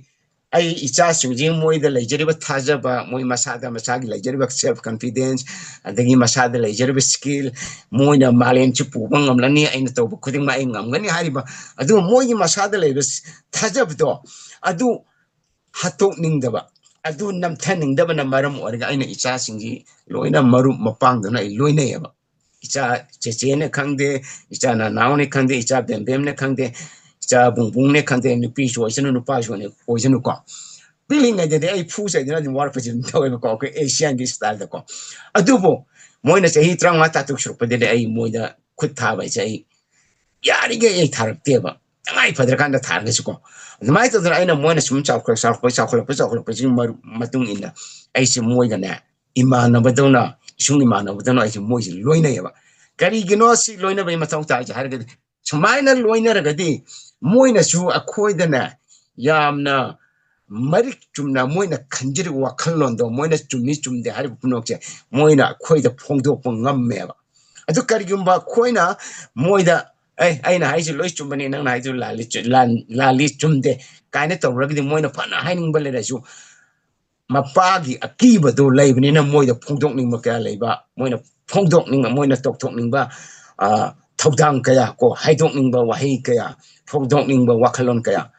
ꯑꯩ ꯏꯆꯥꯁꯤꯡꯁꯤ ꯃꯣꯏꯗ ꯂꯩꯖꯔꯤꯕ ꯊꯥꯖꯕ, ꯃꯣꯏ ꯃꯁꯥꯗ ꯃꯁꯥꯒꯤ ꯂꯩꯖꯔꯤꯕ self confidence, ꯑꯗꯒꯤ ꯃꯁꯥꯗ ꯂꯩꯖꯔꯤꯕ skill, ꯃꯣꯏꯅ ꯃꯥꯂꯦꯝꯁꯤ ꯄꯨꯕ ꯉꯝꯂꯅꯤ, ꯑꯩꯅ ꯇꯧꯕ ꯈꯨꯗꯤꯡꯃꯛ ꯑꯩ ꯉꯝꯒꯅꯤ ꯍꯥꯏꯔꯤꯕ, ꯑꯗꯨ ꯃꯣꯏꯒꯤ ꯃꯁꯥꯗ ꯂꯩꯕ ꯊꯥꯖꯕꯗꯣ, ꯑꯗꯨ ꯍꯥꯠꯇꯣꯛꯅꯤꯡꯗꯕ, ꯑꯗꯨ ꯅꯝꯊꯅꯤꯡꯗꯕꯅ ꯃꯔꯝ ꯑꯣꯏꯔꯒ ꯑꯩꯅ ꯏꯆꯥꯁꯤꯡꯁꯤ ꯂꯣꯏꯅ ꯃꯔꯨꯞ ꯃꯄꯥꯡꯗꯨꯅ ꯑꯩ ꯂꯣꯏꯅꯩꯌꯦꯕ꯫ ꯏꯆꯥ ꯆꯦꯆꯦꯅꯦ ꯈꯪꯗꯦ, ꯏꯆꯥ ꯅꯅꯥꯎꯅꯦ ꯈꯪꯗꯦ, ꯏꯆꯥ ꯕꯦꯝꯕꯦꯝꯅꯦ ꯈꯪꯗꯦ, ꯏꯆꯥ ꯕꯨꯡꯕꯨꯡꯅꯦ ꯈꯪꯗꯦ, ꯅꯨꯄꯤꯁꯨ ꯑꯣꯏꯁꯅꯨ, ꯅꯨꯄꯥꯁꯨ ꯑꯣꯏꯁꯅꯨꯀꯣ꯫ ꯄꯤꯛꯂꯤꯉꯩꯗꯗꯤ ꯑꯩ ꯐꯨ ꯆꯩꯗꯅ ꯑꯗꯨꯝ ꯋꯥꯔꯛꯄꯁꯦ ꯑꯗꯨꯝ ꯇꯧꯋꯦꯕꯀꯣ, ꯑꯩꯈꯣꯏ Asian ꯒꯤ style ꯗꯀꯣ꯫ ꯑꯗꯨꯕꯨ ꯃꯣꯏꯅ ꯆꯍꯤ ꯇꯔꯥꯃꯉꯥ, ꯇꯔꯥꯇꯔꯨꯛ ꯁꯨꯔꯛꯄꯗꯗꯤ ꯑꯩ ꯃꯣꯏꯗ ꯈꯨꯠ ꯊꯥꯕ ꯍꯥꯏꯁꯦ ꯑꯩ ꯌꯥꯔꯤꯈꯩ ꯑꯩ ꯊꯥꯔꯛꯇꯦꯕ, ꯇꯉꯥꯏ ꯐꯗ꯭ꯔꯀꯥꯟꯗ ꯊꯥꯔꯒꯁꯨꯀꯣ꯫ ꯑꯗꯨꯃꯥꯏꯅ ꯇꯧꯗꯅ ꯑꯩꯅ ꯃꯣꯏꯅ ꯁꯨꯝ ꯆꯥꯎꯈꯠ-, ꯆꯥꯎꯈꯠꯂꯛꯄ, ꯆꯥꯎꯈꯠꯂꯛꯄ, ꯆꯥꯎꯈꯠꯂꯛꯄꯁꯤꯒꯤ ꯃꯔꯨ-, ꯃꯇꯨꯡ ꯏꯟꯅ ꯑꯩꯁꯦ ꯃꯣꯏꯒꯅꯦ, ꯏꯃꯥꯟꯅꯕꯗꯧꯅ, ꯏꯁꯨꯡ ꯏꯃꯥꯟꯅꯕꯗꯧꯅ ꯑꯩꯁꯦ ꯃꯣꯏꯁꯦ ꯂꯣꯏꯅꯩꯌꯦꯕ꯫ ꯀꯔꯤꯒꯤꯅꯣ ꯁꯤ ꯂꯣꯏꯅꯕꯒꯤ ꯃꯊꯧ ꯇꯥꯏꯁꯦ ꯍꯥꯏꯔꯒꯗꯤ, ꯁꯨꯃꯥꯏꯅ ꯂꯣꯏꯅꯔꯒꯗꯤ ꯃꯣꯏꯅꯁꯨ ꯑꯩꯈꯣꯏꯗꯅꯦ ꯌꯥꯝꯅ ꯃꯔꯤꯛ ꯆꯨꯝꯅ ꯃꯣꯏꯅ ꯈꯟꯖꯔꯤꯕ ꯋꯥꯈꯜꯂꯣꯟꯗꯣ, ꯃꯣꯏꯅ ꯆꯨꯝꯃꯤ ꯆꯨꯝꯗꯦ ꯍꯥꯏꯔꯤꯕ ꯄꯨꯝꯅꯃꯛꯁꯦ ꯃꯣꯏꯅ ꯑꯩꯈꯣꯏꯗ ꯐꯣꯡꯗꯣꯛꯄ ꯉꯝꯃꯦꯕ꯫ ꯑꯗꯨ ꯀꯔꯤꯒꯨꯝꯕ ꯑꯩꯈꯣꯏꯅ ꯃꯣꯏꯗ, "ꯑꯦ, ꯑꯩꯅ ꯍꯥꯏꯁꯤ ꯂꯣꯏ ꯆꯨꯝꯕꯅꯤ, ꯅꯪꯅ ꯍꯥꯏꯗꯨ ꯂꯥꯜꯂꯤ, ꯆꯨ-, ꯂꯥꯟ-, ꯂꯥꯜꯂꯤ, ꯆꯨꯝꯗꯦ" ꯀꯥꯏꯅ ꯇꯧꯔꯒꯗꯤ, ꯃꯣꯏꯅ ꯐꯅ ꯍꯥꯏꯅꯤꯡꯕ ꯂꯩꯔꯁꯨ, ꯃꯄꯥꯒꯤ ꯑꯀꯤꯕꯗꯨ ꯂꯩꯕꯅꯤꯅ, ꯃꯣꯏꯗ ꯐꯣꯡꯗꯣꯛꯅꯤꯡꯕ ꯀꯌꯥ ꯂꯩꯕ, ꯃꯣꯏꯅ ꯐꯣꯡꯗꯣꯛꯅꯤꯡꯕ, ꯃꯣꯏꯅ ꯇꯧꯊꯣꯛꯅꯤꯡꯕ, ꯑ, ꯊꯧꯗꯥꯡ ꯀꯌꯥ ꯀꯣ, ꯍꯥꯏꯗꯣꯛꯅꯤꯡꯕ ꯋꯥꯍꯩ ꯀꯌꯥ, ꯐꯣꯡꯗꯣꯛꯅꯤꯡꯕ ꯋꯥꯈꯜꯂꯣꯟ ꯀꯌꯥ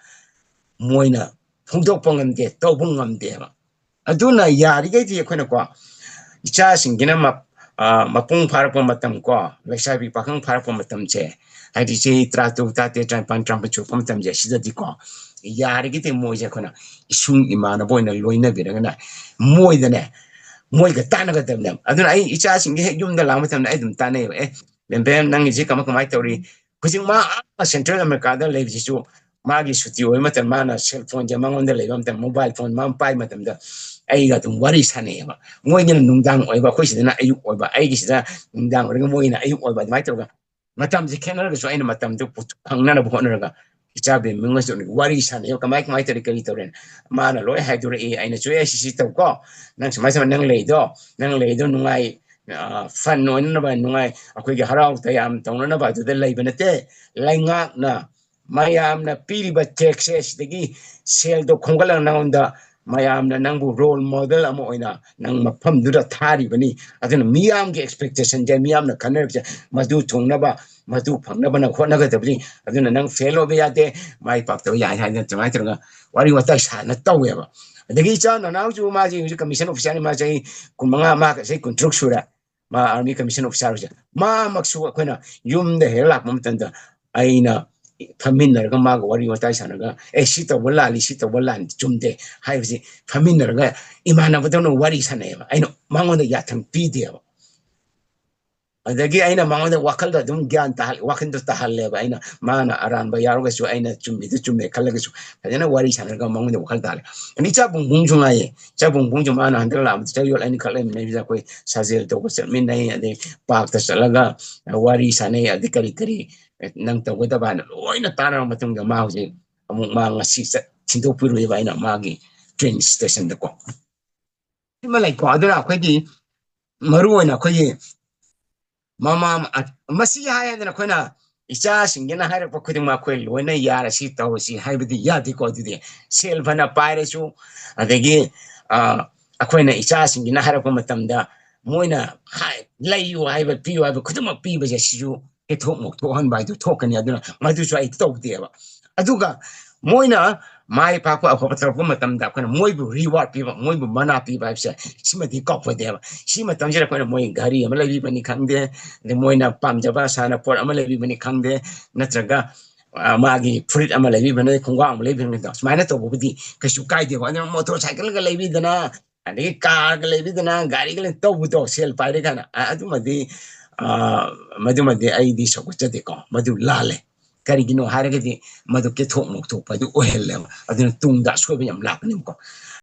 ꯃꯣꯏꯅ ꯐꯣꯡꯗꯣꯛꯄ ꯉꯝꯗꯦ, ꯇꯧꯕ ꯉꯝꯗꯦꯕ꯫ ꯑꯗꯨꯅ ꯌꯥꯔꯤꯈꯩꯗꯤ ꯑꯩꯈꯣꯏꯅꯀꯣ, ꯏꯆꯥꯁꯤꯡꯁꯤꯅ ꯃ-, ꯑ, ꯃꯄꯨꯡ ꯐꯥꯔꯛꯄ ꯃꯇꯝ ꯀꯣ, ꯂꯩꯁꯥꯕꯤ ꯄꯥꯈꯪ ꯐꯥꯔꯛꯄ ꯃꯇꯝꯁꯦ, ꯍꯥꯏꯗꯤ ꯆꯍꯤ ꯇꯔꯥꯇꯔꯨꯛ, ꯇꯔꯥꯇꯔꯦꯠ, ꯇꯔꯥꯅꯤꯄꯥꯟ, ꯇꯔꯥꯃꯥꯄꯟ ꯁꯨꯔꯛꯄ ꯃꯇꯝꯁꯦ, ꯁꯤꯗꯗꯤꯀꯣ, ꯌꯥꯔꯤꯈꯩꯗꯤ ꯃꯣꯏꯁꯦ ꯑꯩꯈꯣꯏꯅ ꯏꯁꯨꯡ ꯏꯃꯥꯟꯅꯕ ꯑꯣꯏꯅ ꯂꯣꯏꯅꯕꯤꯔꯒꯅꯦ, ꯃꯣꯏꯗꯅꯦ, ꯃꯣꯏꯒ ꯇꯥꯟꯅꯒꯗꯕꯅꯦꯕ꯫ ꯑꯗꯨꯅ ꯑꯩ ꯏꯆꯥꯁꯤꯡꯁꯦ ꯍꯦꯛ ꯌꯨꯝꯗ ꯂꯥꯛꯄ ꯃꯇꯝꯗ ꯑꯩ ꯑꯗꯨꯝ ꯇꯥꯟꯅꯩꯌꯦꯕ, "ꯑꯦ, ꯕꯦꯝꯕꯦꯝ, ꯅꯪꯒꯤꯁꯤ ꯀꯃꯥꯏ, ꯀꯃꯥꯏ ꯇꯧꯔꯤ?" ꯍꯧꯖꯤꯛ ꯃꯥ ꯑꯥ Central America ꯗ ꯂꯩꯕꯁꯤꯁꯨ, ꯃꯥꯒꯤ ꯁꯨꯇꯤ ꯑꯣꯏꯕ ꯃꯇꯝꯗ, ꯃꯥꯅ cell phone ꯁꯦ ꯃꯉꯣꯟꯗ ꯂꯩꯕ ꯃꯇꯝꯗ, mobile phone ꯃꯥꯅ ꯄꯥꯏꯕ ꯃꯇꯝꯗ, ꯑꯩꯒ ꯑꯗꯨꯝ ꯋꯥꯔꯤ ꯁꯥꯟꯅꯩꯌꯦꯕ꯫ ꯃꯣꯏꯒꯤꯅ ꯅꯨꯡꯗꯥꯡ ꯑꯣꯏꯕ, ꯑꯩꯈꯣꯏ ꯁꯤꯗꯅ ꯑꯌꯨꯛ ꯑꯣꯏꯕ, ꯑꯩꯒꯤ ꯁꯤꯗ ꯅꯨꯡꯗꯥꯡ ꯑꯣꯏꯔꯒ ꯃꯣꯏꯒꯤꯅ ꯑꯌꯨꯛ ꯑꯣꯏꯕ, ꯑꯗꯨꯃꯥꯏꯅ ꯇꯧꯔꯒ ꯃꯇꯝꯁꯦ ꯈꯦꯠꯅꯔꯒꯁꯨ ꯑꯩꯅ ꯃꯇꯝꯗꯨ ꯄꯨꯊꯣꯛ-, ꯐꯪꯅꯅꯕ ꯍꯣꯠꯅꯔꯒ ꯏꯆꯥ ꯕꯦꯝꯃꯒꯁꯨ ꯋꯥꯔꯤ ꯁꯥꯟꯅꯩ, "ꯀꯃꯥꯏ, ꯀꯃꯥꯏ ꯇꯧꯔꯤ, ꯀꯔꯤ ꯇꯧꯔꯦꯅ?" ꯃꯥꯅ ꯂꯣꯏ ꯍꯥꯏꯗꯣꯔꯛꯏ꯫ ꯑꯩꯅꯁꯨ, "ꯑꯦ, ꯁꯤ, ꯁꯤ ꯇꯧꯀꯣ, ꯅꯪ ꯁꯨꯃꯥꯏ, ꯁꯨꯃꯥꯏ, ꯅꯪ ꯂꯩꯗꯣ, ꯅꯪ ꯂꯩꯗꯣ ꯅꯨꯡꯉꯥꯏ, ꯑ, fun ꯑꯣꯏꯅꯅꯕ, ꯅꯨꯡꯉꯥꯏ, ꯑꯩꯈꯣꯏꯒꯤ ꯍꯔꯥꯎ ꯇꯌꯥꯝ ꯇꯧꯅꯅꯕ ꯑꯗꯨꯗ ꯂꯩꯕ ꯅꯠꯇꯦ꯫ ꯂꯩꯉꯥꯛꯅ, ꯃꯌꯥꯝꯅ ꯄꯤꯔꯤꯕ cheque ꯁꯦ, ꯁꯤꯗꯒꯤ ꯁꯦꯜꯗꯣ ꯈꯣꯝꯒꯠꯂꯒ ꯅꯉꯣꯟꯗ ꯃꯌꯥꯝꯅ ꯅꯪꯕꯨ role model ꯑꯃ ꯑꯣꯏꯅ ꯅꯪ ꯃꯐꯝꯗꯨꯗ ꯊꯥꯔꯤꯕꯅꯤ꯫ ꯑꯗꯨꯅ ꯃꯤꯌꯥꯝꯒꯤ expectation ꯁꯦ, ꯃꯤꯌꯥꯝꯅ ꯈꯟꯅꯔꯤꯕꯁꯦ, ꯃꯗꯨ ꯊꯨꯡꯅꯕ, ꯃꯗꯨ ꯐꯪꯅꯕ ꯅꯪ ꯍꯣꯠꯅꯒꯗꯕꯅꯤ꯫ ꯑꯗꯨꯅ ꯅꯪ fail ꯑꯣꯏꯕ ꯌꯥꯗꯦ, ꯃꯥꯏ ꯄꯥꯛꯇꯕ ꯌꯥꯏ" ꯍꯥꯏꯗꯅ ꯑꯗꯨꯃꯥꯏꯅ ꯇꯧꯔꯒ ꯋꯥꯔꯤ ꯋꯥꯇꯥꯏ ꯁꯥꯟꯅ ꯇꯧꯋꯦꯕ꯫ ꯑꯗꯒꯤ ꯏꯆꯥ ꯅꯅꯥꯎꯁꯨ, ꯃꯥꯁꯦ ꯍꯧꯖꯤꯛ commission officer ꯅꯤ, ꯃꯥ ꯆꯍꯤ ꯀꯨꯟꯃꯉꯥ, ꯃꯥ ꯆꯍꯤ ꯀꯨꯟꯇꯔꯨꯛ ꯁꯨꯔꯦ꯫ ꯃꯥ army commission officer ꯁꯦ꯫ ꯃꯥꯃꯛꯁꯨ ꯑꯩꯈꯣꯏꯅ ꯌꯨꯝꯗ ꯍꯦꯛ ꯂꯥꯛꯄ ꯃꯇꯝꯗ ꯑꯩꯅ ꯐꯝꯃꯤꯟꯅꯔꯒ ꯃꯥꯒ ꯋꯥꯔꯤ ꯋꯥꯇꯥꯏ ꯁꯥꯟꯅꯔꯒ, "ꯑꯦ, ꯁꯤ ꯇꯧꯕ ꯂꯥꯜꯂꯤ, ꯁꯤ ꯇꯧꯕ ꯂꯥꯜꯂꯤ, ꯆꯨꯝꯗꯦ" ꯍꯥꯏꯕꯁꯤ ꯐꯝꯃꯤꯟꯅꯔꯒ ꯏꯃꯥꯟꯅꯕꯗꯧꯅ ꯋꯥꯔꯤ ꯁꯥꯟꯅꯩꯌꯦꯕ꯫ ꯑꯩꯅ ꯃꯉꯣꯟꯗ ꯌꯥꯊꯪ ꯄꯤꯗꯦꯕ꯫ ꯑꯗꯒꯤ ꯑꯩꯅ ꯃꯉꯣꯟꯗ ꯋꯥꯈꯜꯗ ꯑꯗꯨꯝ ꯒ꯭ꯌꯥꯟ ꯇꯥꯍꯜ-, ꯋꯥꯈꯜꯗꯣ ꯇꯥꯍꯜꯂꯦꯕ꯫ ꯑꯩꯅ, ꯃꯥꯅ ꯑꯔꯥꯟꯕ ꯌꯥꯎꯔꯒꯁꯨ ꯑꯩꯅ ꯆꯨꯝꯃꯤꯗꯨ ꯆꯨꯝꯃꯦ ꯈꯜꯂꯒꯁꯨ ꯐꯖꯅ ꯋꯥꯔꯤ ꯁꯥꯟꯅꯔꯒ ꯃꯉꯣꯟꯗ ꯋꯥꯈꯜ ꯇꯥꯍꯜꯂꯦ꯫ ꯑꯗꯩ ꯏꯆꯥ ꯕꯨꯡꯕꯨꯡꯁꯨ ꯉꯥꯏꯌꯦ꯫ ꯏꯆꯥ ꯕꯨꯡꯕꯨꯡꯁꯨ ꯃꯥꯅ ꯍꯟꯗꯛ ꯂꯥꯛꯄꯗ ꯆꯌꯣꯜ ꯑꯅꯤꯈꯛ ꯂꯩꯃꯤꯟꯅꯩꯁꯤꯗ ꯑꯩꯈꯣꯏ ꯁꯥꯖꯦꯜ ꯇꯧꯕ ꯆꯠꯃꯤꯟꯅꯩ, ꯑꯗꯩ park ꯇ ꯆꯠꯂꯒ ꯋꯥꯔꯤ ꯁꯥꯟꯅꯩ, ꯑꯗꯩ ꯀꯔꯤ ꯀꯔꯤ ꯅꯪ ꯇꯧꯒꯗꯕ ꯍꯥꯏꯅ ꯂꯣꯏꯅ ꯇꯥꯟꯅꯔꯕ ꯃꯇꯨꯡꯗ ꯃꯥ ꯍꯧꯖꯤꯛ ꯑꯃꯨꯛ ꯃꯥ ꯉꯁꯤ ꯆꯠ-, ꯊꯤꯟꯗꯣꯛꯄꯤꯔꯨꯏꯕ ꯑꯩꯅ ꯃꯥꯒꯤ train station ꯗꯀꯣ꯫ ꯁꯤꯃ ꯂꯩꯀꯣ꯫ ꯑꯗꯨꯅ ꯑꯩꯈꯣꯏꯒꯤ ꯃꯔꯨ ꯑꯣꯏꯅ ꯑꯩꯈꯣꯏꯒꯤ ꯃꯃꯥ, ꯑ-, ꯃꯁꯤ ꯍꯥꯏꯗꯅ ꯑꯩꯈꯣꯏꯅ ꯏꯆꯥꯁꯤꯡꯁꯤꯅ ꯍꯥꯏꯔꯛꯄ ꯈꯨꯗꯤꯡꯃꯛ ꯑꯩꯈꯣꯏ ꯂꯣꯏꯅ ꯌꯥꯔꯁꯤ, ꯇꯧꯔꯁꯤ ꯍꯥꯏꯕꯗꯤ ꯌꯥꯗꯦꯀꯣ꯫ ꯑꯗꯨꯗꯤ ꯁꯦꯜ ꯐꯅ ꯄꯥꯏꯔꯁꯨ, ꯑꯗꯒꯤ, ꯑ, ꯑꯩꯈꯣꯏꯅ ꯏꯆꯥꯁꯤꯡꯁꯤꯅ ꯍꯥꯏꯔꯛꯄ ꯃꯇꯝꯗ ꯃꯣꯏꯅ ꯍꯥꯏ-, ꯂꯩꯌꯨ ꯍꯥꯏꯕ, ꯄꯤꯌꯨ ꯍꯥꯏꯕ ꯈꯨꯗꯤꯡꯃꯛ ꯄꯤꯕꯁꯦ, ꯁꯤꯁꯨ ꯀꯦꯊꯣꯛ ꯃꯣꯛꯊꯣꯛꯍꯟꯕ ꯍꯥꯏꯗꯨ ꯊꯣꯛꯀꯅꯤ꯫ ꯑꯗꯨꯅ ꯃꯗꯨꯁꯨ ꯑꯩ ꯇꯧꯗꯦꯕ꯫ ꯑꯗꯨꯒ ꯃꯣꯏꯅ ꯃꯥꯏ ꯄꯥꯛꯄ ꯑꯐꯕ ꯇꯧꯔꯛꯄ ꯃꯇꯝꯗ ꯑꯩꯈꯣꯏꯅ ꯃꯣꯏꯕꯨ reward ꯄꯤꯕ, ꯃꯣꯏꯕꯨ ꯃꯅꯥ ꯄꯤꯕ ꯍꯥꯏꯕꯁꯦ ꯁꯤꯃꯗꯤ ꯀꯥꯎꯐꯗꯦꯕ꯫ ꯁꯤ ꯃꯇꯝꯁꯤꯗ ꯑꯩꯈꯣꯏꯅ ꯃꯣꯏ ꯘꯔꯤ ꯑꯃ ꯂꯩꯕꯤꯕꯅꯤ ꯈꯪꯗꯦ, ꯑꯗꯩ ꯃꯣꯏꯅ ꯄꯥꯝꯖꯕ ꯁꯥꯟꯅꯄꯣꯠ ꯑꯃ ꯂꯩꯕꯤꯕꯅꯤ ꯈꯪꯗꯦ, ꯅꯠꯇ꯭ꯔꯒ, ꯑ, ꯃꯥꯒꯤ ꯐꯨꯔꯤꯠ ꯑꯃ ꯂꯩꯕꯤꯕꯅꯤ, ꯈꯣꯡꯒ꯭ꯔꯥꯎ ꯑꯃ ꯂꯩꯕꯤꯕꯅꯤ, ꯁꯨꯃꯥꯏꯅ ꯇꯧꯕꯕꯨꯗꯤ ꯀꯩꯁꯨ ꯀꯥꯏꯗꯦꯕ꯫ ꯑꯗꯨꯅ motorcycle ꯒ ꯂꯩꯕꯤꯗꯅ, ꯑꯗꯒꯤ car ꯒ ꯂꯩꯕꯤꯗꯅ, ꯒꯥꯔꯤꯒ ꯂꯩ ꯇꯧꯕꯗꯣ, ꯁꯦꯜ ꯄꯥꯏꯔꯦ ꯀꯥꯏꯅ, ꯑ-, ꯑꯗꯨꯃꯗꯤ, ꯑ, ꯃꯗꯨꯃꯗꯤ ꯑꯩꯗꯤ ꯁꯧꯒꯠꯆꯗꯦꯀꯣ, ꯃꯗꯨ ꯂꯥꯜꯂꯦ꯫ ꯀꯔꯤꯒꯤꯅꯣ ꯍꯥꯏꯔꯒꯗꯤ ꯃꯗꯨ ꯀꯦꯊꯣꯛ ꯃꯣꯛꯊꯣꯛꯄ ꯑꯗꯨ ꯑꯣꯏꯍꯜꯂꯦꯕ꯫ ꯑꯗꯨꯅ ꯇꯨꯡꯗ ꯑꯁꯣꯏꯕ ꯌꯥꯝ ꯂꯥꯛꯀꯅꯦꯕꯀꯣ꯫